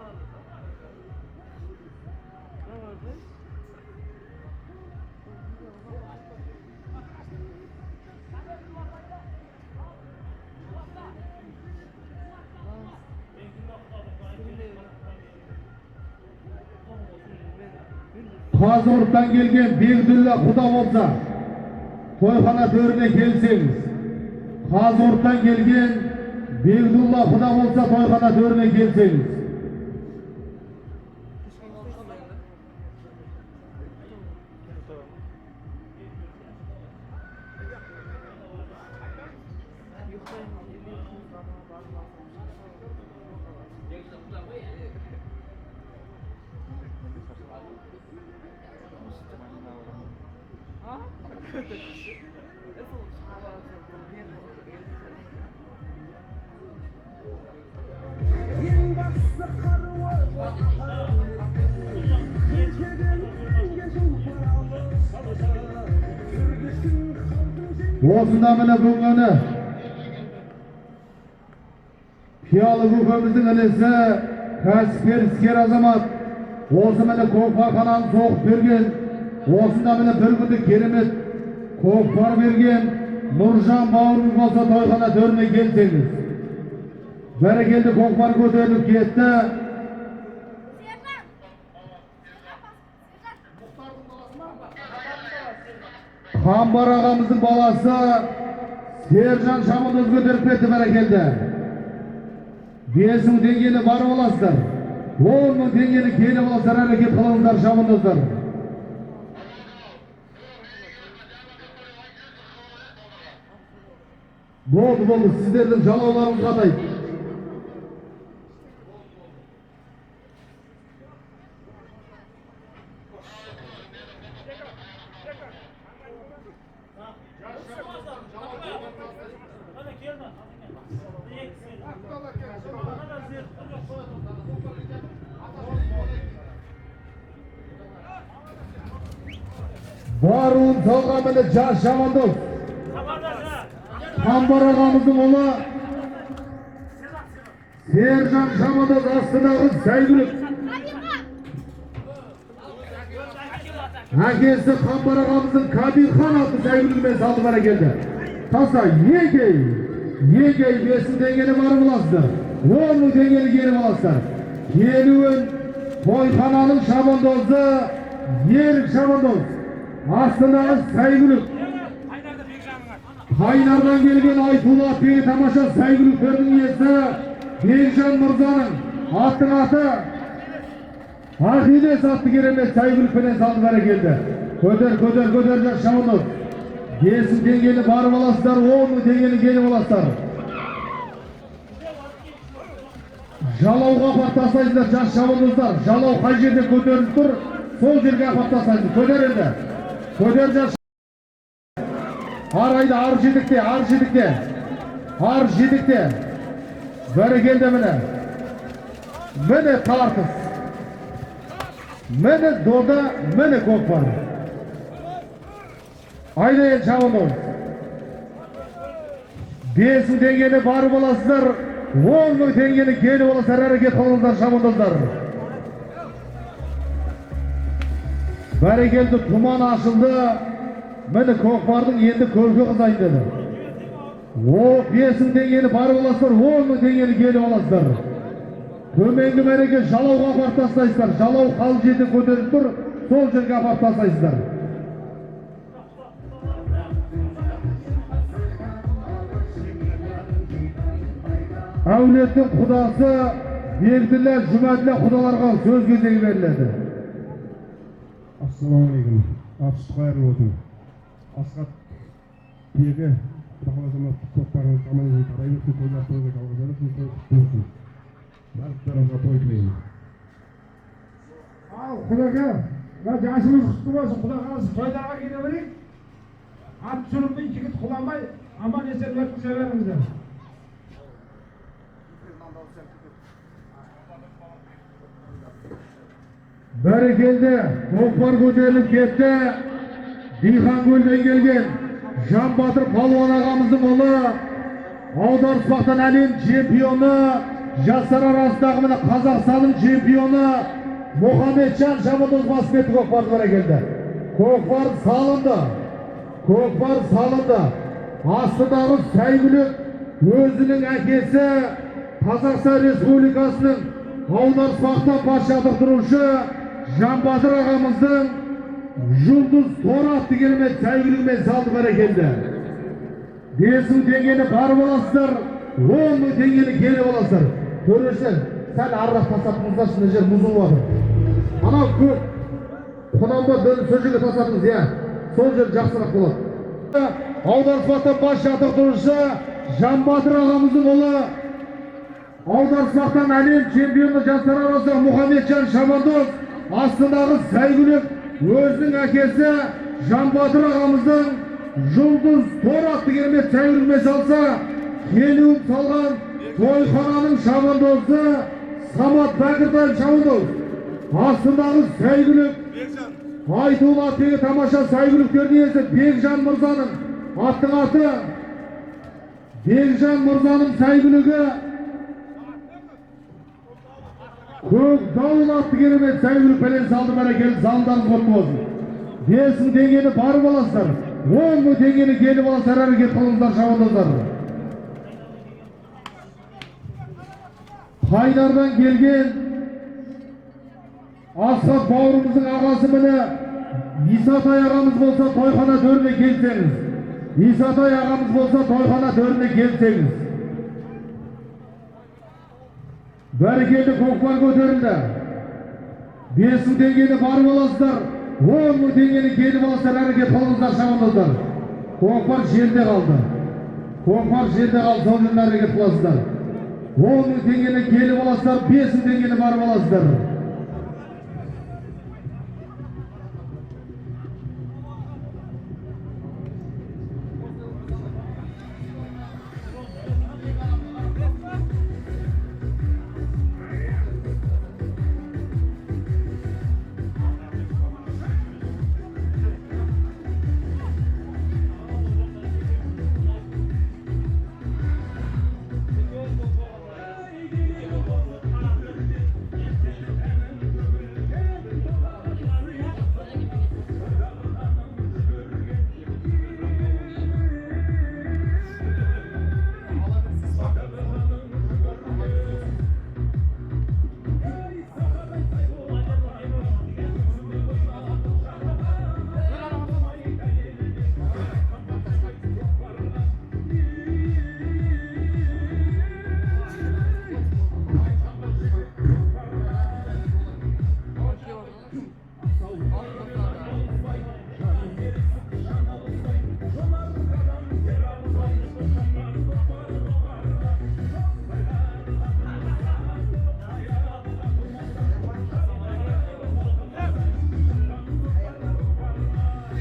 Қазығұрттан келген Бегділлә құда болса, тойхана төріне келсеңіз. Қазығұрттан келген Бегдулла құда болса, тойхана төріне келсеңіз. Осында міне бүгіні Пиялы көкеміздің інісі, кәсіпкер, іскер азамат, осы міне көкпархананы соғып берген, осында міне бір күнде керемет көкпар берген Нұржан бауырымыз болса, тойхана төріне келсеңіз. Бәрекелді, көкпар көтеріліп кетті. Қамбар ағамыздың баласы Сержан шабандоз көтеріп кетті, бәрекелді. 5000 теңгені барып аласыздар. 10 000 теңгені келіп аласыздар, әрекет қылыңыздар, шабандоздар. Болды, болды, сіздердің жалауларыңыз қатайды. Баруын салған міне жас шабандоз. Қамбар ағамыздың ұлы Сержан шабандоз, астындағы сәйгүлік. Әкесі Қамбар ағамыздың Кабирхан атты сәйгүлігімен салды, бәрекелді. Таса, егей, егей, 5000 теңгені барып аласыздар. 10 000 теңгені келіп аласыздар. Келуін тойхананың шабандозы Ерік шабандоз. Астындағы сәйгүлік. Қайнардан келген Айтулы атты тамаша сәйгүліктердің иесі Бекжан мырзаның аттың аты Ахиллес атты керемет сәйгүлікпенен салды, бәрекелді. Көтер, көтер, көтер, жас шабандоз. 5000 теңгені барып аласыздар, 10 000 теңгені келіп аласыздар. Жалауға апарып тастайсыздар, жас шабандоздар. Жалау қай жерде көтеріліп тұр, сол жерге апарып тастайсыз. Көтер енді. Көтер, жас. Ар айда, ар жетекте, ар жетекте. Ар жетекте. Бәрекелді, міне. Міне тартыс. Міне дода, міне көкпар. Айда енді, шабандоз. 5000 теңгені барып аласыздар, 10 000 теңгені келіп аласыздар, әрекет қылыңыздар, шабандоздар. Бәрекелді, тұман ашылды. Міне көкпардың енді көркі қызайын деді. О, 5000 теңгені барып аласыздар, 10 000 теңгені келіп аласыздар. Төменгі мәреге жалауға апарып тастайсыздар. Жалау қал жерде көтеріліп тұр, сол жерге апарып тастайсыздар. Әулеттің құдасы Бегділлә, Жұмәділлә құдаларға сөз кезегі беріледі. Ассалаумағалейкум. Ат қайырлы болсын. Асхат тегі, Құда қаласа, мына көкпарыңыз аман есен тарай берсін, тойлар тойға жалғаса берсін, той құтты болсын. Барлықтарыңызға той тілеймін. Ал, Құдеке, мына жасымыз құтты болсын, Құда қаласа, тойларға келе берейік. Ат сүрінбей, жігіт құламай, аман есен өткізе беріңіздер. Бәрекелді, көкпар көтеріліп кетті. Диқанкөлден келген Жан Батыр палуан ағамыздың ұлы Аударыспақтан әлем чемпионы, жастар арасындағы міне Қазақстанның чемпионы Мұхамеджан шабандоз басып кетті көкпарды, бәрекелді. Көкпар салынды. Көкпар салынды. Астындағы сәйгүлік өзінің әкесі Қазақстан Республикасының аударыспақтан бас жаттықтырушы Жанбатыр ағамыздың Жұлдыз торы атты керемет сәйгүлігімен салды, бәрекелді. 5000 теңгені барып аласыздар, 10 000 теңгені келіп аласыздар. Төрешілер, сәл арырақ тастатыңыздаршы, мына жер мұз болып жатыр. Анау көк құнанба сол жерге тастатыңыз, иә. Сол жер жақсырақ болады. Аударыспақтан бас жаттықтырушы Жанбатыр ағамыздың ұлы, аударыспақтан әлем чемпионы жастар арасында Мұхамеджан шабандоз, астындағы сәйгүлік өзінің әкесі Жанбатыр ағамыздың Жұлдыз торы атты керемет сәйгүлігімен салса, келуін салған тойхананың шабандозы Самат Бәкіртаев шабандоз. Астындағы сәйгүлік айтулы аттегі тамаша сәйгүліктердің иесі Бекжан мырзаның аттың аты Бекжан мырзаның сәйгүлігі Көк дауыл атты керемет сәйгүлікпенен салды, бәрекелді, залдарыңыз құтты болсын. 5000 теңгені барып аласыздар, 10 000 теңгені келіп аласыздар, әрекет қылыңыздар, шабандоздар. Қайдардан келген Асхат бауырымыздың ағасы міне Исатай ағамыз болса тойхана төріне келсеңіз. Исатай ағамыз болса тойхана төріне келсеңіз. Бәрекелді, көкпар көтерілді. 5000 теңгені барып аласыздар, 10 000 теңгені келіп аласыздар, әрекет қылыңыздар, шабандоздар. Көкпар жерде қалды. Көкпар жерде қалды, сол жерде әрекет қыласыздар. 10 000 теңгені келіп аласыздар, 5000 теңгені барып аласыздар.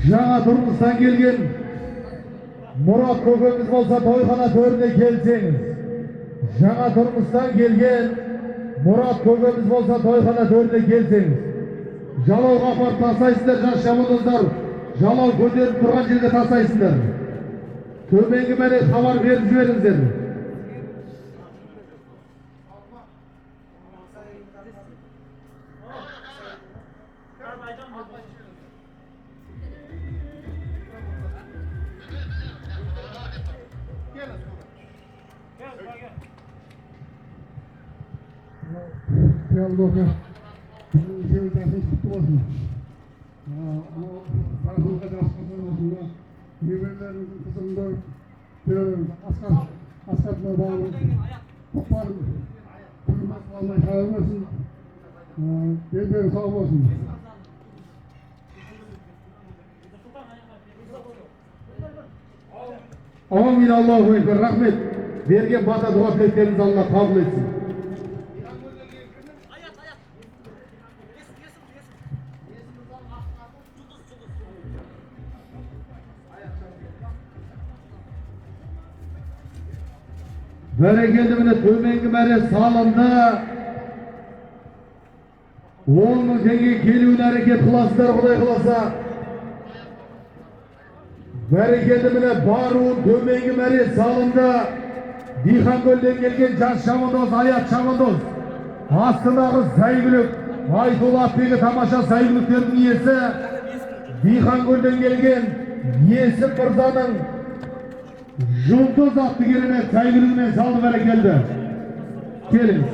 Жаңа тұрмыстан келген Мұрат көкеміз болса тойхана төріне келсеңіз. Жаңа тұрмыстан келген Мұрат көкеміз болса тойхана төріне келсеңіз. Жалауға апарып тастайсыздар, жас шабандоздар. Жалау көтеріп тұрған жерге тастайсыздар. Төменгі мәре хабар беріп жіберіңіздер. Пиалдоқа біздің үшеуі жасымыз құтты болсын. Анау барымызға жас болсын да, немерелеріміздің қызығын көріп, Асқар, Асқар мына бауырым, көкпарым, күніміз қалмай шыға берсін, белдері сау болсын. Амин, Аллаху экбер, рахмет. Берген бата дұға тілектеріңізді Алла қабыл етсін. Бәрекелді, міне төменгі мәре салынды. 10 000 теңге келуіне әрекет қыласыздар, Құдай қаласа. Бәрекелді, міне баруын төменгі мәре салынды. Диханкөлден келген жас шабандоз Аят шабандоз. Астындағы Зайгүлік, Айтулы атбегі тамаша Зайгүліктердің иесі. Диханкөлден келген Есім мырзаның Жұлдыз атты керемет Зайгүлігімен салды бәрекелді. Келіңіз.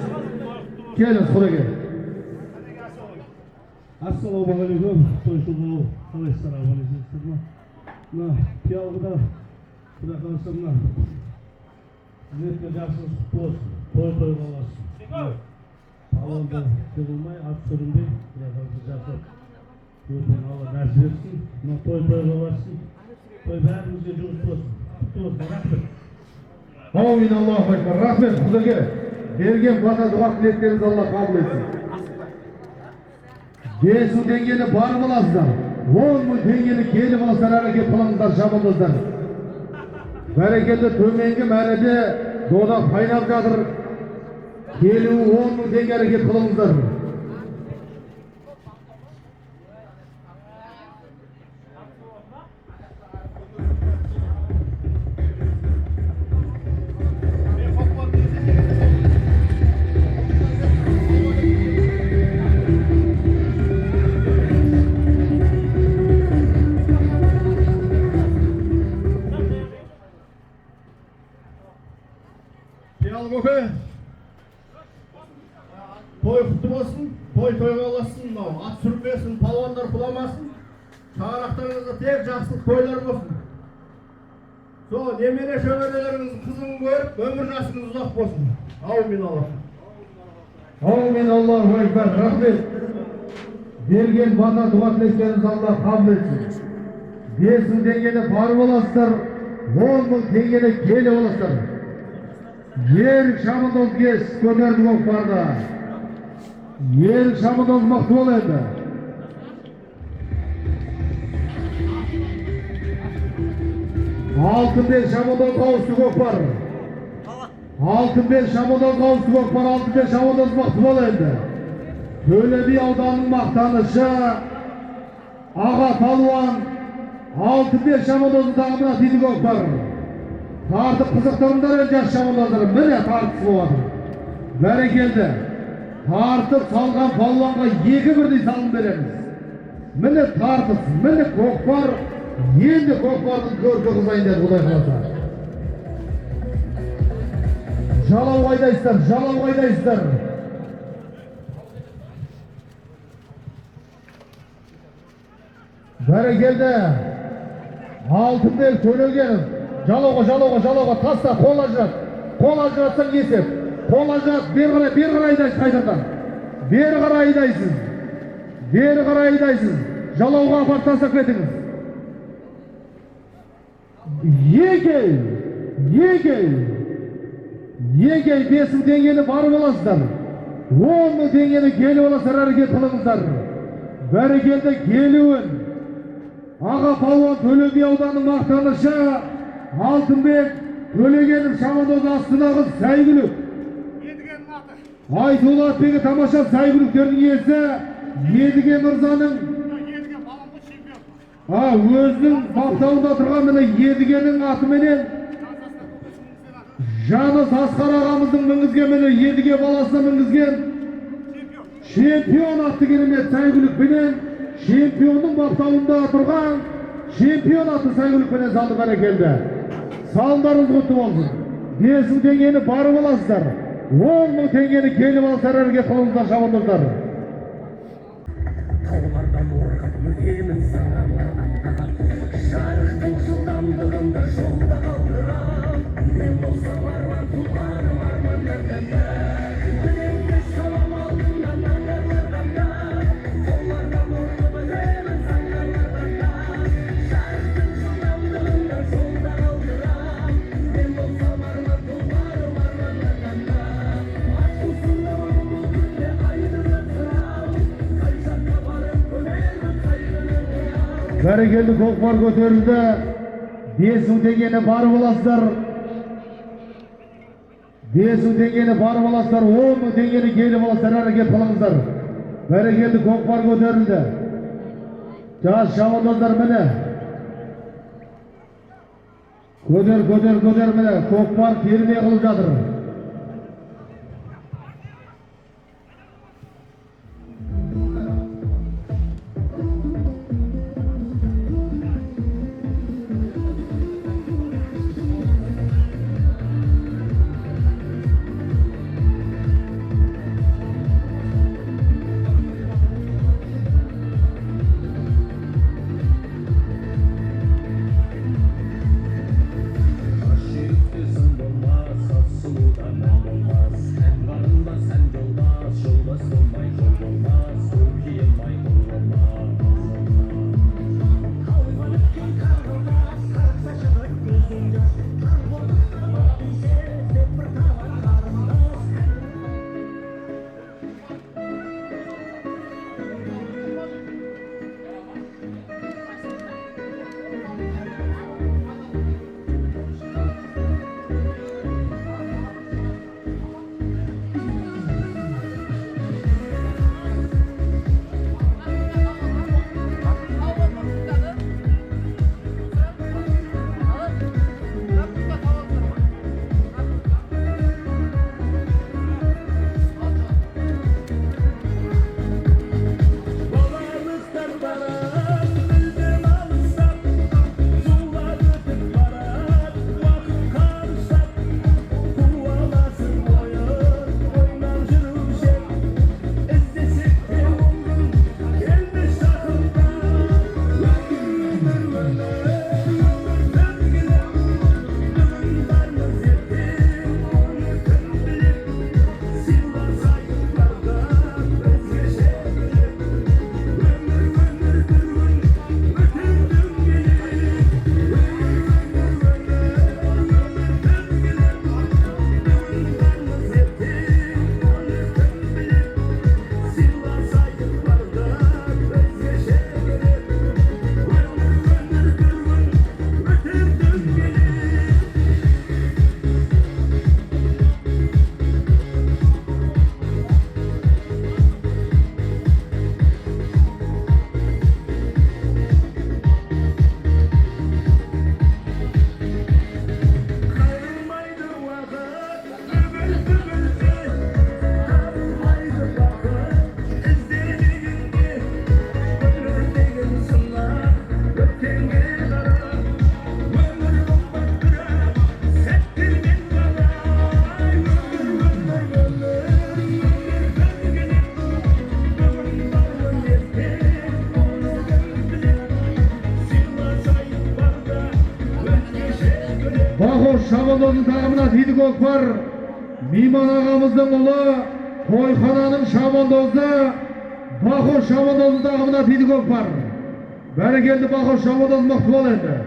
Келіңіз, құдеке. Ассалаумағалейкум, тойшыл қауым, қалайсыздар, аман есенсіздер ма? Мына Пиялғыда, Құдай қаласа, мына қызметке жасыңыз құтты болсын, той тойға ұлассын. Палуандар жығылмай, ат сүрінбей, Құдай қаласа жақсы өтуін Алла нәсіп етсін. Мына той тойға ұлассын, той бәрімізге жұғысты болсын, құтты болсын, рахмет. Аумин, Аллаху акбар. Рахмет, құдеке. Берген бата дұға тілектеріңізді Алла қабыл етсін. 5 мың теңгені барып аласыздар. 10 мың теңгені келіп аласыздар, әрекет қылыңыздар, шабандоздар. Бәрекелді, төменгі мәреде дода қайнап жатыр. Келуі 10 мың теңге, әрекет қылыңыздар. Пиалы көке, той құтты болсын, той тойға ұлассын, мынау ат сүрінбесін, палуандар құламасын, шаңырақтарыңызда тек жақсылық тойлар болсын. Сол немере шөберелеріңіздің қызығын көріп, өмір жасыңыз ұзақ болсын. Аумин, Аллах. Аумин, Аллаху акбар. Рахмет. Берген бата дұға тілектеріңізді Алла қабыл етсін. 5 мың теңгені барып аласыздар, 10 мың теңгені келіп аласыздар. Ерік шабандоз кеш көтерді көкпарды. Ерік шабандоз мықты бол енді. Алтынбек шабандоз ауысты көкпар. Алтынбек шабандоз ауысты көкпар. Алтынбек шабандоз мықты бол енді. Төле би ауданының мақтанышы аға палуан Алтынбек шабандоздың тағамына тиді көкпар. Тартып қызықтырыңдар енді жас шабандоздар. Міне тартыс болады. Бәрекелді. Тартып салған палуанға 2 бірдей салым береміз. Міне тартыс, міне көкпар. Енді көкпардың көркі қызайын деді Құдай қаласа. Жалау қайдайсыздар, жалау қайдайсыздар. Бәрекелді. Алтынбек Төлегенов. Жалауға, жалауға, жалауға таста, қол ажырат. Қол ажыратсаң есеп. Қол ажырат, бері қарай, бері қарай айдайсыз қайтадан. Бері қарай айдайсыз. Бері қарай айдайсыз. Жалауға апарып тастап кетіңіз. Екей, екей, екей, 5 мың теңгені барып аласыздар. 10 мың теңгені келіп аласыздар, әрекет қылыңыздар. Бәрекелді, келуін. Аға палуан Төле би ауданының мақтанышы Алтынбек Төлегенов шабандоз астындағы Зайгүлік. Айтулы атбегі тамаша Зайгүліктердің иесі Едіге мырзаның өзінің баптауында тұрған міне Едігенің атыменен Жаныс Асқар ағамыздың мінгізген міне Едіге баласына мінгізген чемпион атты керемет Зайгүлікпенен чемпионның баптауында тұрған чемпион атты Зайгүлікпенен салды бәрекелді. Салымдарыңыз құтты болсын. 5 мың теңгені барып аласыздар. 10 мың теңгені келіп аласыздар, әрекет қылыңыздар, шабандоздар. Таулардан орғап мінемін саған, жарықтың жылдамдығында жолда қалдырам. Мен болсам арман тұлпарым армандардан да, білемді шалам алдымнан аңғарлардан да. Таулардан орғап мінемін заңғарлардан да, жарықтың жылдамдығында жолда қалдырам. Мен болсам арман тұлпарым армандардан да, ат құсындамын бұл күнде айдыны қырау. Қай жаққа барып көмермін қайғыны қияу. Бәрекелді, көкпар көтерілді. 5 мың теңгені барып аласыздар. 5 мың теңгені барып аласыздар. 10 мың теңгені келіп аласыздар, әрекет қылыңыздар. Бәрекелді, көкпар көтерілді. Жас шабандоздар міне. Көтер, көтер, көтер, міне көкпар керме қылып жатыр. Шабандоздың тағымына тиді көкпар. Мейман ағамыздың ұлы, тойхананың шабандозы Бақош шабандоздың тағымына тиді көкпар. Бәрекелді, Бақош шабандоз, мықты бол енді.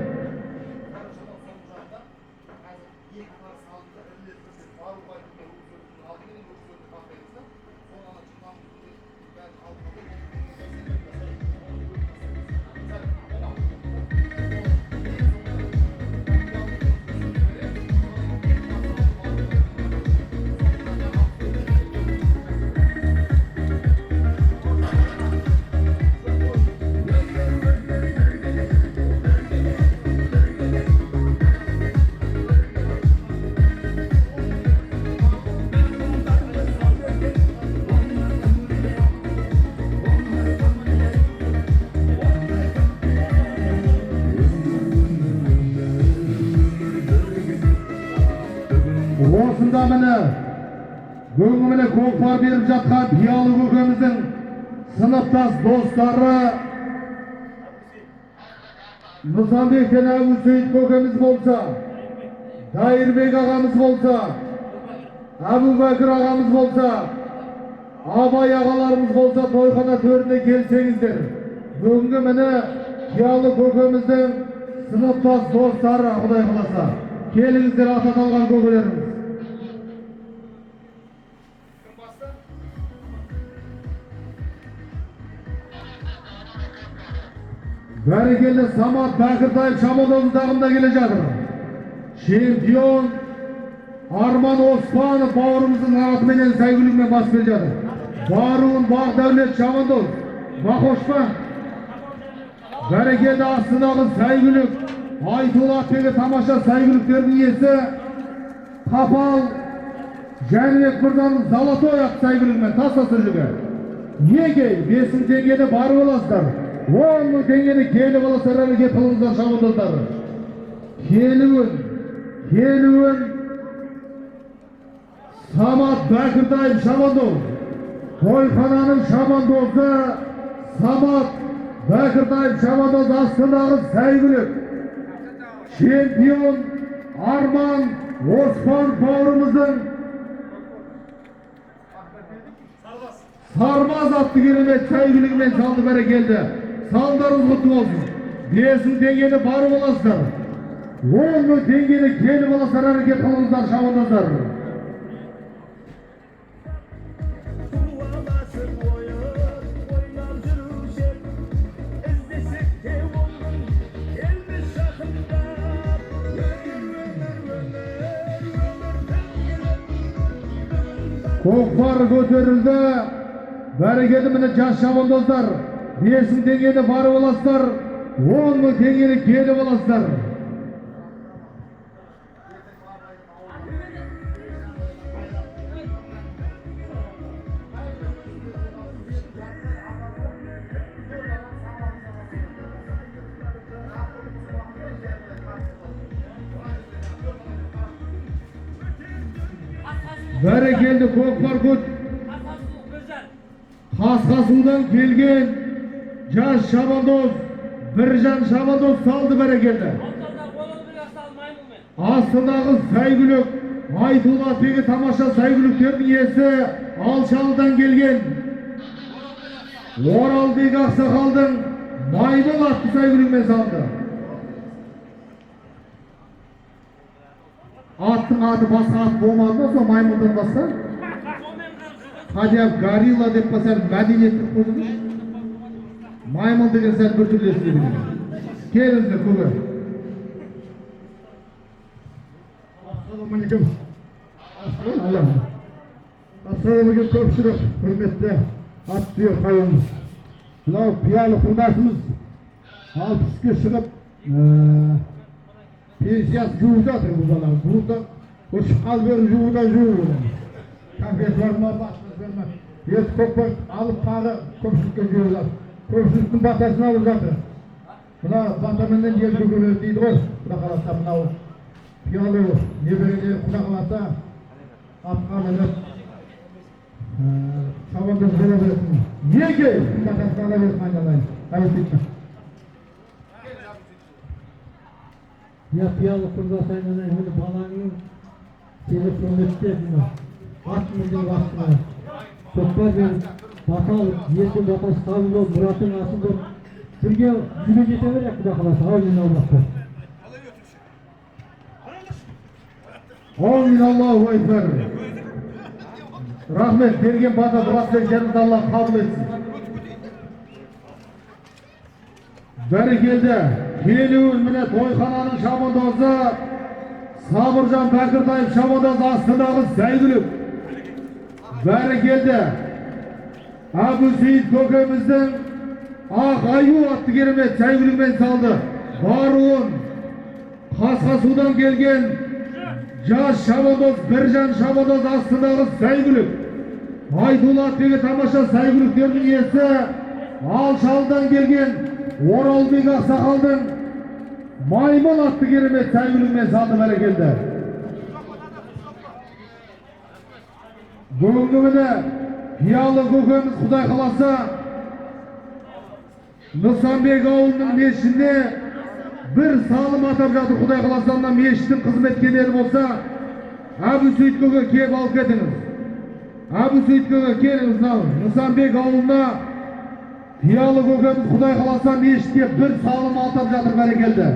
Осында міне бүгінгі міне көкпар беріп жатқан Пиялы көкеміздің сыныптас достары Нысанбек пен Әбусейіт көкеміз болса, Дайырбек ағамыз болса, Әбубәкір ағамыз болса, Абай ағаларымыз болса, тойхана төріне келсеңіздер. Бүгінгі міне Пиялы көкеміздің сыныптас достары, Құдай қаласа. Келіңіздер, ат аталған көкелеріміз. Бәрекелді, Самат Бәкіртаев шабандоздың тағымда келе жатыр. Чемпион Арман Оспанов бауырымыздың атыменен сәйгүлігімен басып келе жатыр. Баруын Бағдәулет шабандоз. Бақош па? Бәрекелді, астындағы сәйгүлік Айтулы атбегі тамаша сәйгүліктердің иесі Қапал Жәнібек мырзаның золотой атты сәйгүлігімен тастаса жүгі. Некей, 5 мың теңгені барып аласыздар. 10 мың теңгені келіп аласыздар, әрекет қылыңыздар, шабандоздар. Келуін, келуін Самат Бәкіртаев шабандоз. Тойхананың шабандозы Самат Бәкіртаев шабандоз астындағы сәйгүлік. Чемпион Арман Оспан бауырымыздың Сарбаз атты керемет сәйгүлігімен салды, бәрекелді. Салымдарыңыз құтты болсын. 5 мың теңгені барып аласыздар. 10 мың теңгені келіп аласыздар, әрекет қылыңыздар, шабандоздар. Көкпар көтерілді. Бәрекелді, міне жас шабандоздар. 5 мың теңгені барып аласыздар. 10 мың теңгені келіп аласыздар. Бәрекелді, көкпар көт Қасқасудан келген жас шабандоз Біржан шабандоз салды, бәрекелді. Астындағы сәйгүлік Айтулы атбегі тамаша сәйгүліктердің иесі Алшалыдан келген Оралбек ақсақалдың маймыл атты сәйгүлігімен салды. Аттың аты басқа ат болмады ма, сол маймылдан басқа? Хотя горилла деп па, сәл мәдениетті қойыңызшы. Маймыл деген сәл біртүрлі естіледі. Келіңіздер, көке. Ассалаумағалейкум. Ассалаумағалейкум, көпшілік, құрметті ат сүйер қауым. Мынау Пиялы құрдасымыз 60-ке шығып, пенсиясы жуып жатыр бұл бала. Жуылда, ұшып қалып бері жууда жуу. Конфет бар ма, басқасы бар ма? Енді көкпар алып тағы көпшілікке жуып жатыр. Көпшіліктің батасын алып жатыр. Мына батаменен ел көгереді дейді ғой. Құда қаласа мынау Пиялы немерелері құда қаласа атқа мініп шабандоз бола берсін. Некей, Батасын ала берсін айналайын. Әуесетті. Я Пиялы құрдас айналайын, міне балаңның сені құрметтеп, мына ат мінгізіп астына көкпар беріп, бата алып, елдің батасы қабыл болып, мұратың асыл болып, бірге жүзге жете берейік, Құда қаласа. Әумин, Аллах. Әумин, Аллаху акбар. Рахмет, берген бата дұға тілектеріңізді Алла қабыл етсін. Бәрекелді. Келуін міне тойхананың шабандозы Сабыржан Бәкіртаев шабандоз астындағы сәйгүлік. Бәрекелді. Әбу Сейіт көкеміздің Ақ аю атты керемет сәйгүлігімен салды. Баруын Қасқасудан келген жас шабандоз Біржан шабандоз астындағы сәйгүлік. Айтулы атбегі тамаша сәйгүліктердің иесі Алшалыдан келген Оралбек ақсақалдың маймыл атты керемет сәйгүлігімен салды, бәрекелді. Бүгінгі міне Пиялы көкеміз Құдай қаласа Нысанбек ауылының мешітіне бір салым атап жатыр. Құдай қаласа мына мешіттің қызметкерлері болса, Әбу Сейіт көке келіп алып кетіңіз. Әбу Сейіт көке келіңіз, мынау Нысанбек ауылына Пиялы көкеміз Құдай қаласа мешітке бір салым атап жатыр, бәрекелді.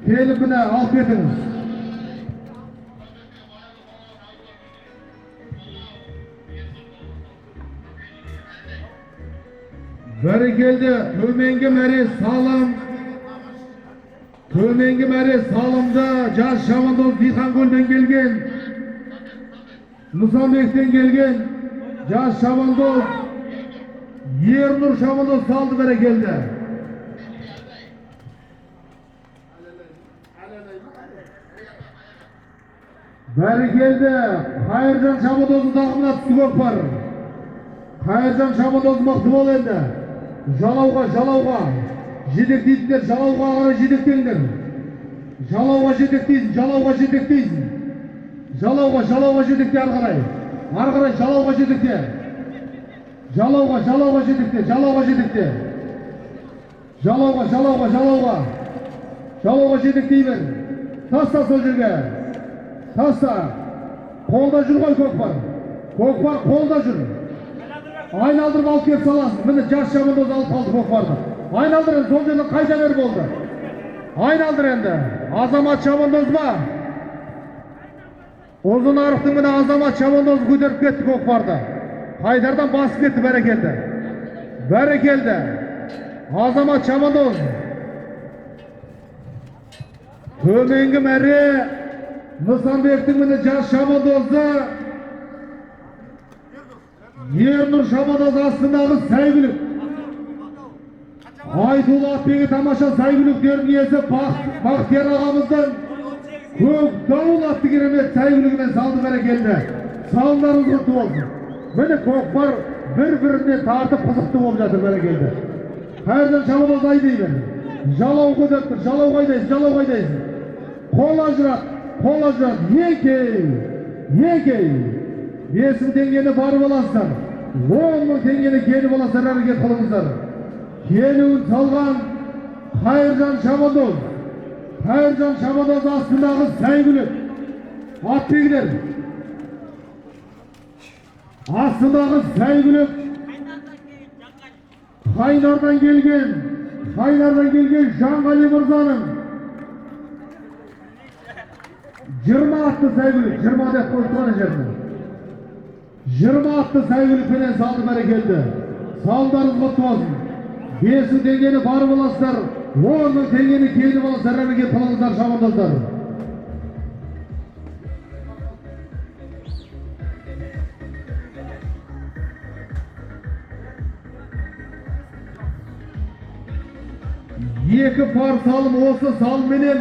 Келіп міне алып кетіңіз. Бәрекелді, төменгі мәре салым. Төменгі мәре салымды жас шабандоз Диқанкөлден келген, Нысанбектен келген жас шабандоз Ернұр шабандоз салды, бәрекелді. Бәрекелді, Қайыржан шабандоздың тағымына түсті көкпар. Қайыржан шабандоз мықты бол енді. Жалауға, жалауға. Жетектейтіндер жалауға қарай жетектеңдер. Жалауға жетектейсің, жалауға жетектейсің. Жалауға, жалауға жетекте ары қарай. Ары қарай жалауға жетекте. Жалауға, жалауға жетекте, жалауға жетекте. Жалауға, жалауға, жалауға. Жалауға жетектей бер. Таста сол жерге. Таста. Қолда жүр ғой көкпар. Көкпар қолда жүр. Айналдырып алып келіп саласың. Міне жас шабандоз алып қалды көкпарды. Айналдыр енді, сол жерден қайта бер болды. Айналдыр енді. Азамат шабандоз ба? Ұзын арықтың міне Азамат шабандоз көтеріп кетті көкпарды. Қайтардан басып кетті, бәрекелді. Бәрекелді. Азамат шабандоз. Төменгі мәре Нысанбектің міне жас шабандозы Ернұр шабандоз астындағы сәйгүлік. Айтулы атбегі тамаша сәйгүліктердің иесі Бақтияр ағамыздың көк дауыл атты керемет сәйгүлігімен салды, бәрекелді. Салымдарыңыз құтты болсын. Міне көкпар бір-біріне тартып қызықты болып жатыр, бәрекелді. Қайыржан шабандоз айдай бер. Жалау көтеріп тұр, жалау айдайсың, жалау айдайсың. Қол ажырат, қол ажырат. Екеу, екеу. 5 мың теңгені барып аласыздар. 10 мың теңгені келіп аласыздар, әрекет қылыңыздар. Келуін салған Қайыржан шабандоз. Қайыржан шабандоз астындағы сәйгүлік. Атбегілер. Астындағы сәйгүлік Қайнардан келген, Қайнардан келген Жанғали мырзаның 20 атты сәйгүлік, 20 деп қойып ана жеріне. 20 атты сәйгүлікпенен салды, бәрекелді. Салымдарыңыз құтты болсын. 5 мың теңгені барып аласыздар, 10 мың теңгені келіп аласыздар, әрекет қылыңыздар, шабандоздар. Екі пар салым, осы салымменен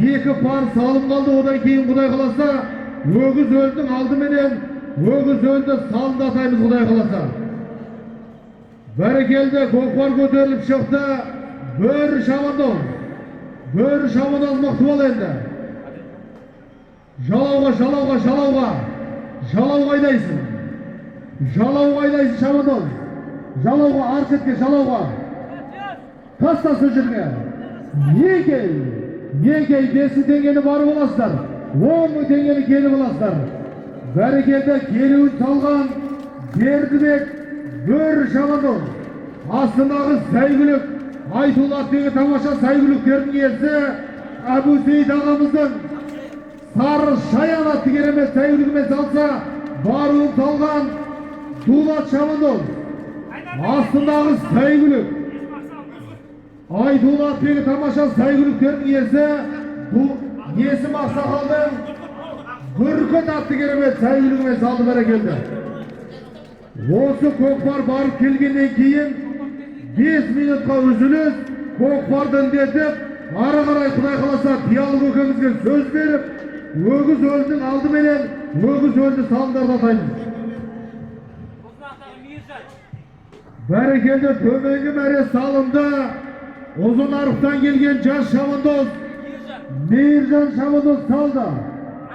екі пар салым қалды. Одан кейін Құдай қаласа, өгіз өлдің алдыменен өгіз өлді салымды атаймыз, Құдай қаласа. Бәрекелді, көкпар көтеріліп шықты. Бөрі шабандоз. Бөрі шабандоз мықты бол енді. Жалауға, жалауға, жалауға. Жалауға айдайсың. Жалауға айдайсың, шабандоз. Жалауға, ар шетке, жалауға. Таста сол жерге. Екей, екей, 5 мың теңгені барып аласыздар. 10 мың теңгені келіп аласыздар. Бәрекелді, келуін салған Бердібек Бөрі шабандоз. Астындағы сәйгүлік, Айтулы атбегі тамаша сәйгүліктердің иесі Әбу Сейіт ағамыздың сары шаян атты керемет сәйгүлігімен салса, баруын салған Дулат шабандоз. Астындағы сәйгүлік, Айтулы атбегі тамаша сәйгүліктердің иесі Есім ақсақалдың Бүркіт атты керемет сәйгүлігімен салды, бәрекелді. Осы көкпар барып келгеннен кейін 5 минутқа үзіліс, көкпарды індетіп, ары қарай Құдай қаласа Пиялы көкемізге сөз беріп, өгіз өлдің алдыменен өгіз өлді салымдарды атаймыз. Ұзын Мейіржан. Бәрекелді, төменгі мәре салымды ұзын арықтан келген жас шабандоз Мейіржан. Мейіржан шабандоз салды.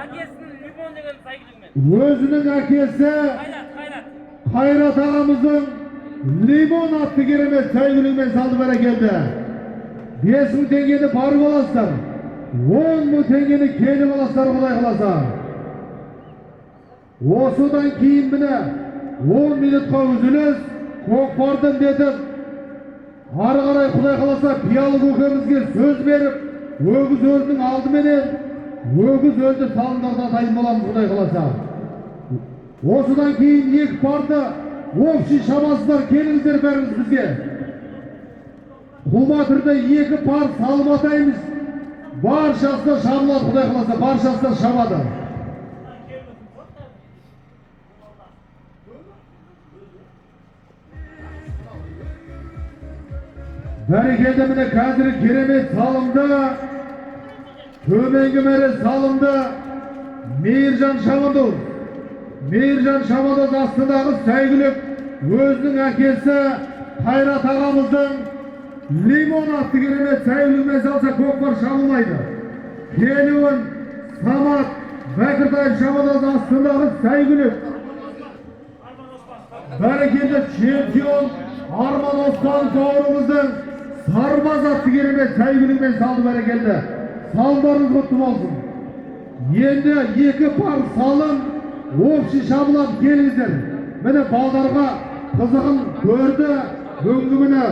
Әкесінің Лимон деген сәйгүлігімен. Өзінің әкесі Қайрат, Қайрат. Қайрат ағамыздың Лимон атты керемет сәйгүлігімен салды, бәрекелді. 5 мың теңгені барып аласыздар. 10 мың теңгені келіп аласыздар, Құдай қаласа. Осыдан кейін міне 10 минутқа үзіліс, көкпарды індетіп, ары қарай Құдай қаласа Пиялы көкемізге сөз беріп, өгіз өлдің алдыменен өгіз өлді салымдарды атайтын боламыз, Құдай қаласа. Осыдан кейін екі парды общий шабасыздар, келіңіздер бәріңіз бізге. Құма түрде екі пар салым атаймыз. Баршасы да шабылады, Құдай қаласа, баршасы да шабады. Бәрекелді, міне қазір керемет салымды Төменгі мәре салымды Мейіржан Шабандоз. Мейіржан Шабандоз астындағы сәйгүлік өзінің әкесі Қайрат ағамыздың Лимон атты керемет сәйгүлігімен салса, көкпар шабылмайды. Келуін Самат Бәкіртаев Шабандоз астындағы сәйгүлік. Бәрекелді, чемпион Арман Оспанов бауырымыздың Сарбаз атты керемет сәйгүлігімен салды. Бәрекелді, салымдарыңыз құтты болсын. Енді екі пар салым общий шабылады, келіңіздер. Міне, балдарға қызығын көрді бүгінгі күні.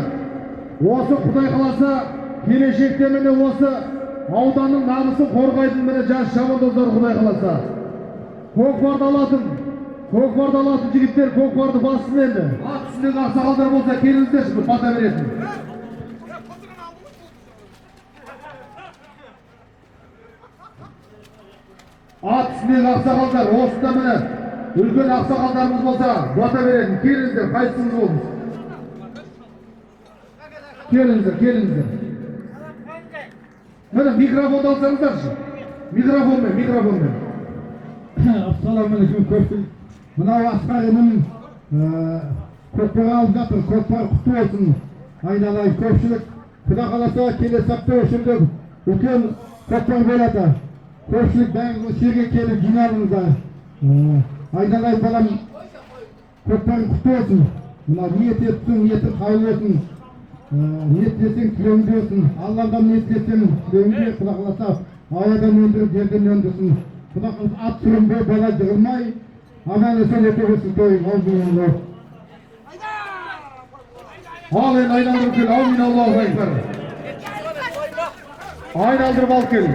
Осы, құдай қаласа, келешекте, міне, осы ауданның намысын қорғайтын, міне, жас шабандоздар. Құдай қаласа, көкпарды алатын жігіттер көкпарды бассын. Енді ат үстіндегі ақсақалдар болса, келіңіздерші, бір бата беретін. Ат үстіндегі ақсақалдар осында, міне, үлкен ақсақалдарымыз болса, бата беретін, келіңіздер. Қайсыңыз болдыңыз? Келіңіздер, келіңіздер. Міне, микрофонды алсаңыздаршы, микрофонмен, микрофонмен. Ассалаумағалейкум, көпшілік. Мынау Асқар інім көкпар алып жатыр. Көкпар құтты болсын, айналайын көпшілік. Құда қаласа, келесі апта осы жерде үлкен көкпар болады. Көпшілік, бәріңіз осы жерге келіп жиналыңыздар. Айналайын балам, көкпарың құтты болсын. Мына ниет еттің, ниетің қабыл болсын. Ниет тілесең, тілеуіңде болсын. Алладан ниет тілесең, тілеуіңде. Құда қаласа, ауадан өндіріп, жерден өндірсін. Құда қаласа, ат сүрінбей, бала жығылмай, аман есен өте берсін тойың. Аумин. Ал енді айналдырып кел. Аумин, аллаху акбар. Айналдырып алып кел.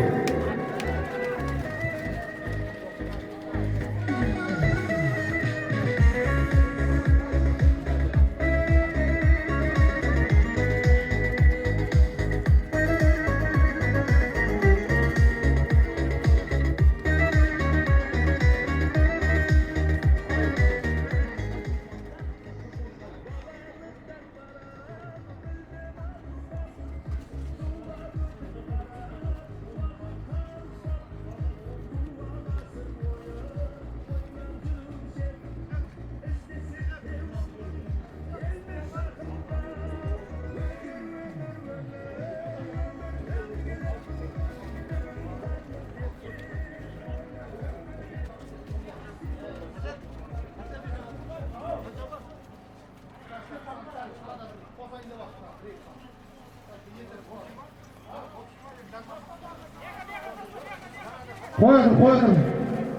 Қоя тұр, қоя тұр,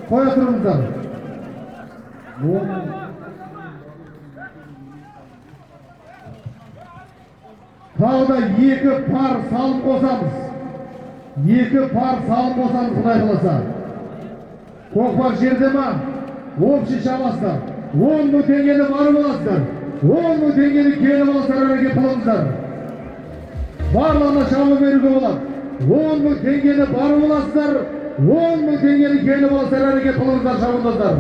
қоя тұрыңыздар. Тағы да екі пар салым қосамыз, екі пар салым қосамыз. Құдай қаласа, көкпар жерде ма, общий шабасыздар. 10 000 теңгені барып аласыздар, 10 000 теңгені келіп аласыздар. Әрекет қылыңыздар, барлығына шабы беруге болады. 10 000 теңгені барып аласыздар, 10 000 теңгені келіп аласыздар. Әрекет қылыңыздар, шабандоздар.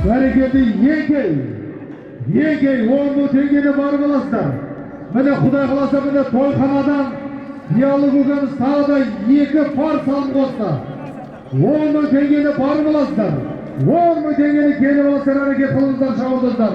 Бәрекелді, еңкей, еңкей, 10 000 теңгені барып аласыздар. Міне, құдай қаласа, міне, тойханадан Диалы көкеміз тағы да екі пар салым қосты. 10 000 теңгені барып аласыздар, 10 000 теңгені келіп аласыздар. Әрекет қылыңыздар, шабандоздар.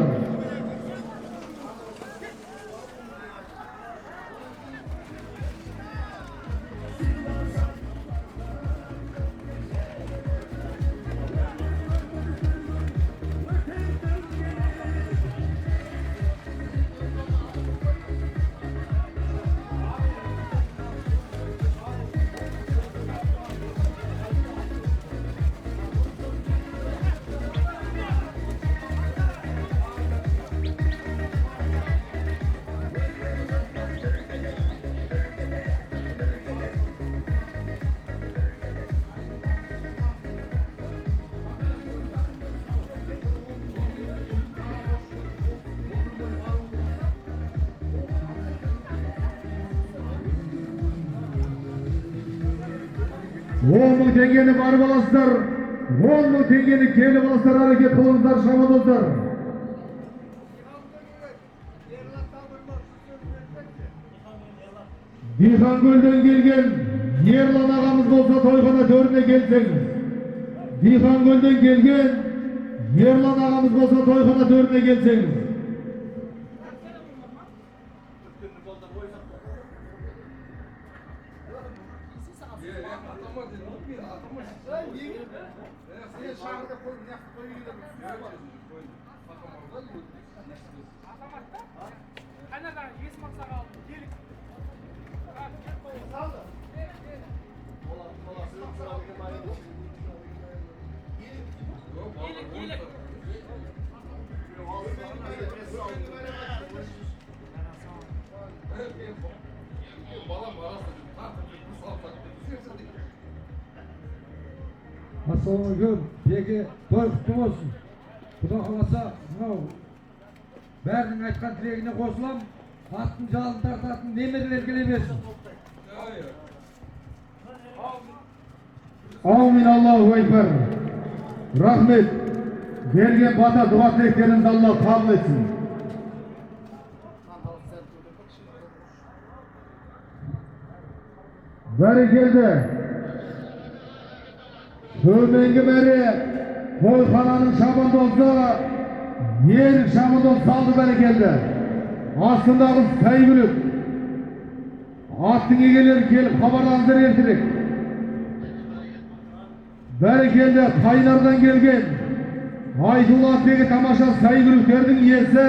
10 000 теңгені барып аласыздар, 10 мың теңгені келіп аласыздар, әрекет қылыңыздар, шабандоздар. Диханкөлден келген Ерлан ағамыз болса тойхана төріне келсеңіз. Диханкөлден келген Ерлан ағамыз болса тойхана төріне келсеңіз. Ассалаумағалейкум, беке, той құтты болсын. Құда қаласа, мынау бәрінің айтқан тілегіне қосылам, аттың жалын тартатын немерелер келе берсін. Аумин, Аллаху акбар. Рахмет. Берген бата дұға тілектеріңізді Алла қабыл етсін. Бәрекелді. Төменгі мәре тойхананың шабандозы Ерік шабандоз салды, бәрекелді. Астындағы сәйгүлік. Аттың егелері келіп хабарлаңыздар ертерек. Бәрекелді, Қайнардан келген Айтулы атбегі тамаша сәйгүліктердің иесі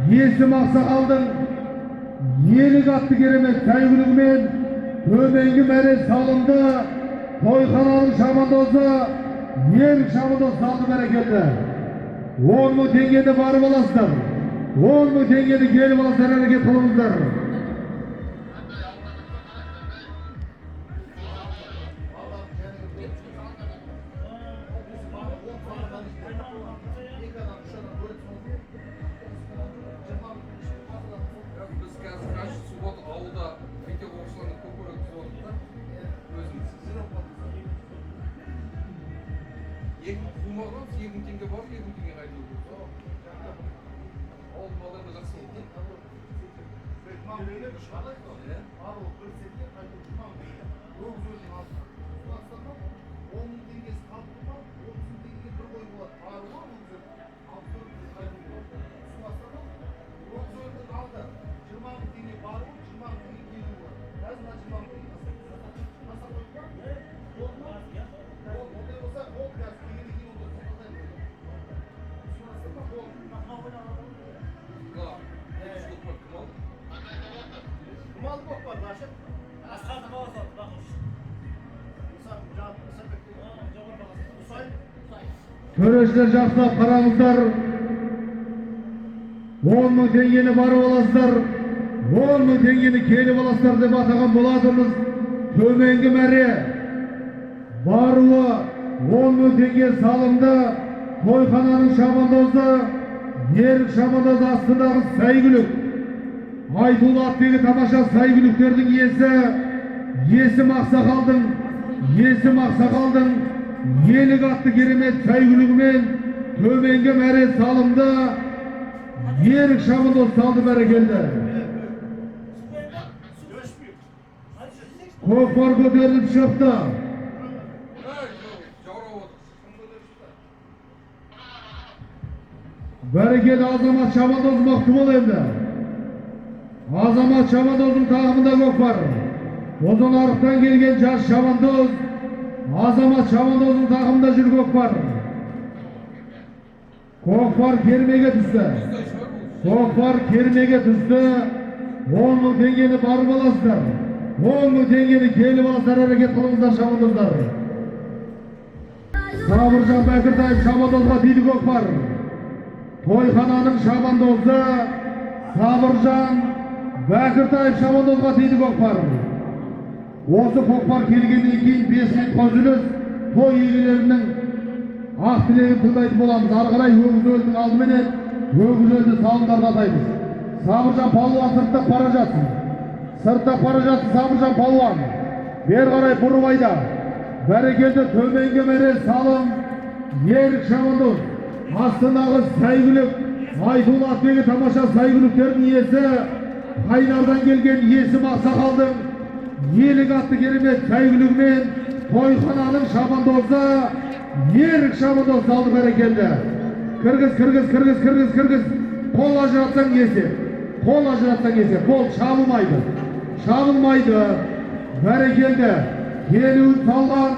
Есім ақсақалдың Елік атты керемет сәйгүлігімен төменгі мәре салынды. Тойхананың шабандозы Ерік шабандоз салды, бәрекелді. 10 мың теңгені барып аласыздар. 10 мың теңгені келіп аласыздар, әрекет қылыңыздар. Біз қазір қанша суббота ауылда мектеп оқушыларына көкпар өткізіп отырмыз да өзіміз. 2 мың қумақ аламыз, 2 мың теңге барып, 2 мың теңге қайтып отырмыз. Ауылдың балаларына жақсы болды да. Мына 30 көкпар кім алды? Төрешілер, жақсылап қараңыздар. 10 мың теңгені барып аласыздар, 10 мың теңгені келіп аласыздар деп атаған болатынбыз. Төменгі мәре баруы 10 мың теңге салымды. Тойхананың шабандозы Ерік шабандоз астындағы сәйгүлік. Айтулы атбегі тамаша сәйгүліктердің иесі Есім ақсақалдың Елік атты керемет сәйгүлігімен төменгі мәре салымды. Ерік шабандоз салды, бәрекелді. Көкпар көтеріліп шықты. Жаурап отыр. Бәрекелді, Азамат шабандоз мықты бол енді. Азамат шабандоздың тағымында көкпар. Ұзын арықтан келген жас шабандоз Азамат шабандоздың тағымында жүр көкпар. Көкпар кермеге түсті. Көкпар кермеге түсті. 10 мың теңгені барып аласыздар. 10 мың теңгені келіп аласыздар, әрекет қылыңыздар, шабандоздар. Сабыржан Бәкіртаев шабандозға тиді көкпар. Тойхананың шабандозы Сабыржан Бәкіртаев шабандозға тиді көкпар. Осы көкпар келгеннен кейін 5 минут үзіліс, той иелерінің ақ тілегін тыңдайтын боламыз. Ары қарай өгіз өлінің алдыменен өгіз өлді салымдарды атаймыз. Сабыржан палуан сырттап бара жатсын. Сырттап бара жатсын Сабыржан палуан. Бері қарай бұрып айда. Бәрекелді, төменгі мәре салым Ерік шабандоз. Астындағы сәйгүлік Айтулы атбегі тамаша сәйгүліктердің иесі Қайнардан келген Есім ақсақалдың Елік атты керемет сәйгүлігімен тойхананың шабандозы Ерік шабандоз салды. Бәрекелді. Кіргіз, кіргіз, кіргіз, кіргіз, кіргіз. Қол ажыратсаң есеп. Қол ажыратсаң есеп. Қол шабылмайды. Шабылмайды. Бәрекелді. Келуін салған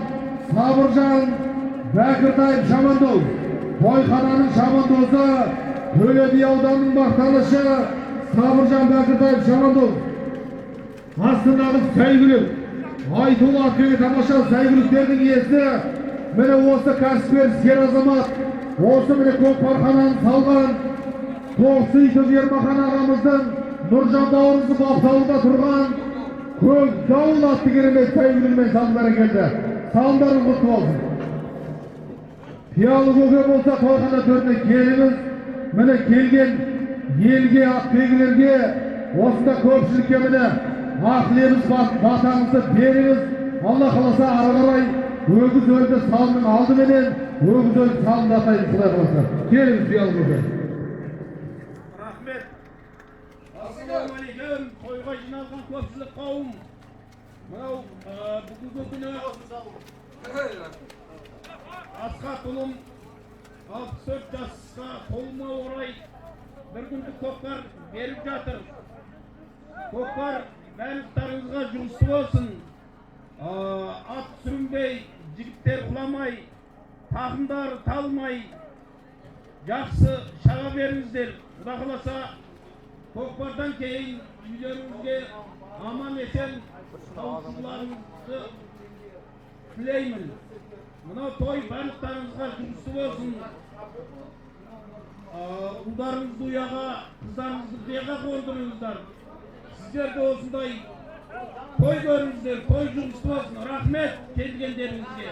Сабыржан Бәкіртаев шабандоз. Тойхананың шабандозы, Төле би ауданының мақтанышы Сабыржан Бәкіртаев шабандоз. Астындағы сәйгүлік Айтулы атбегі тамаша сәйгүліктердің иесі міне осы кәсіпкер ер азамат, осы міне көкпархананы салған Тоқсейітов Ермахан ағамыздың, Нұржан бауырымыздың баптауында тұрған Көк дауыл атты керемет сәйгүлігімен салды. Бәрекелді, салымдарыңыз құтты болсын. Пиялы көке болса, тойхана төріне келіңіз. Міне келген елге, атбегілерге, осында көпшілікке міне ақ лебіз, батаңызды беріңіз. Алла қаласа, ары қарай өгіз өлді салымның алдыменен өгіз өлді салымды атаймыз, құдай қаласа. Келіңіз, Пиялы көке. Рахмет. Ассалаумағалейкум, тойға жиналған көпшілік қауым. Мынау бүгінгі күні Асхат ұлым 64 жасқа толуына орай бір күндік көкпар беріп жатыр. Көкпар барлықтарыңызға жұғысты болсын. Ат сүрінбей, жігіттер құламай, тақымдары талмай, жақсы шаға беріңіздер. Құда қаласа, көкпардан кейін үйлеріңізге аман есен қауышуларыңызды тілеймін. Мынау той барлықтарыңызға жұғысты болсын. Ұлдарыңызды ұяға, қыздарыңызды қияға қондырыңыздар. Сіздер де осындай той көріңіздер, той жұғысты болсын. Рахмет келгендеріңізге.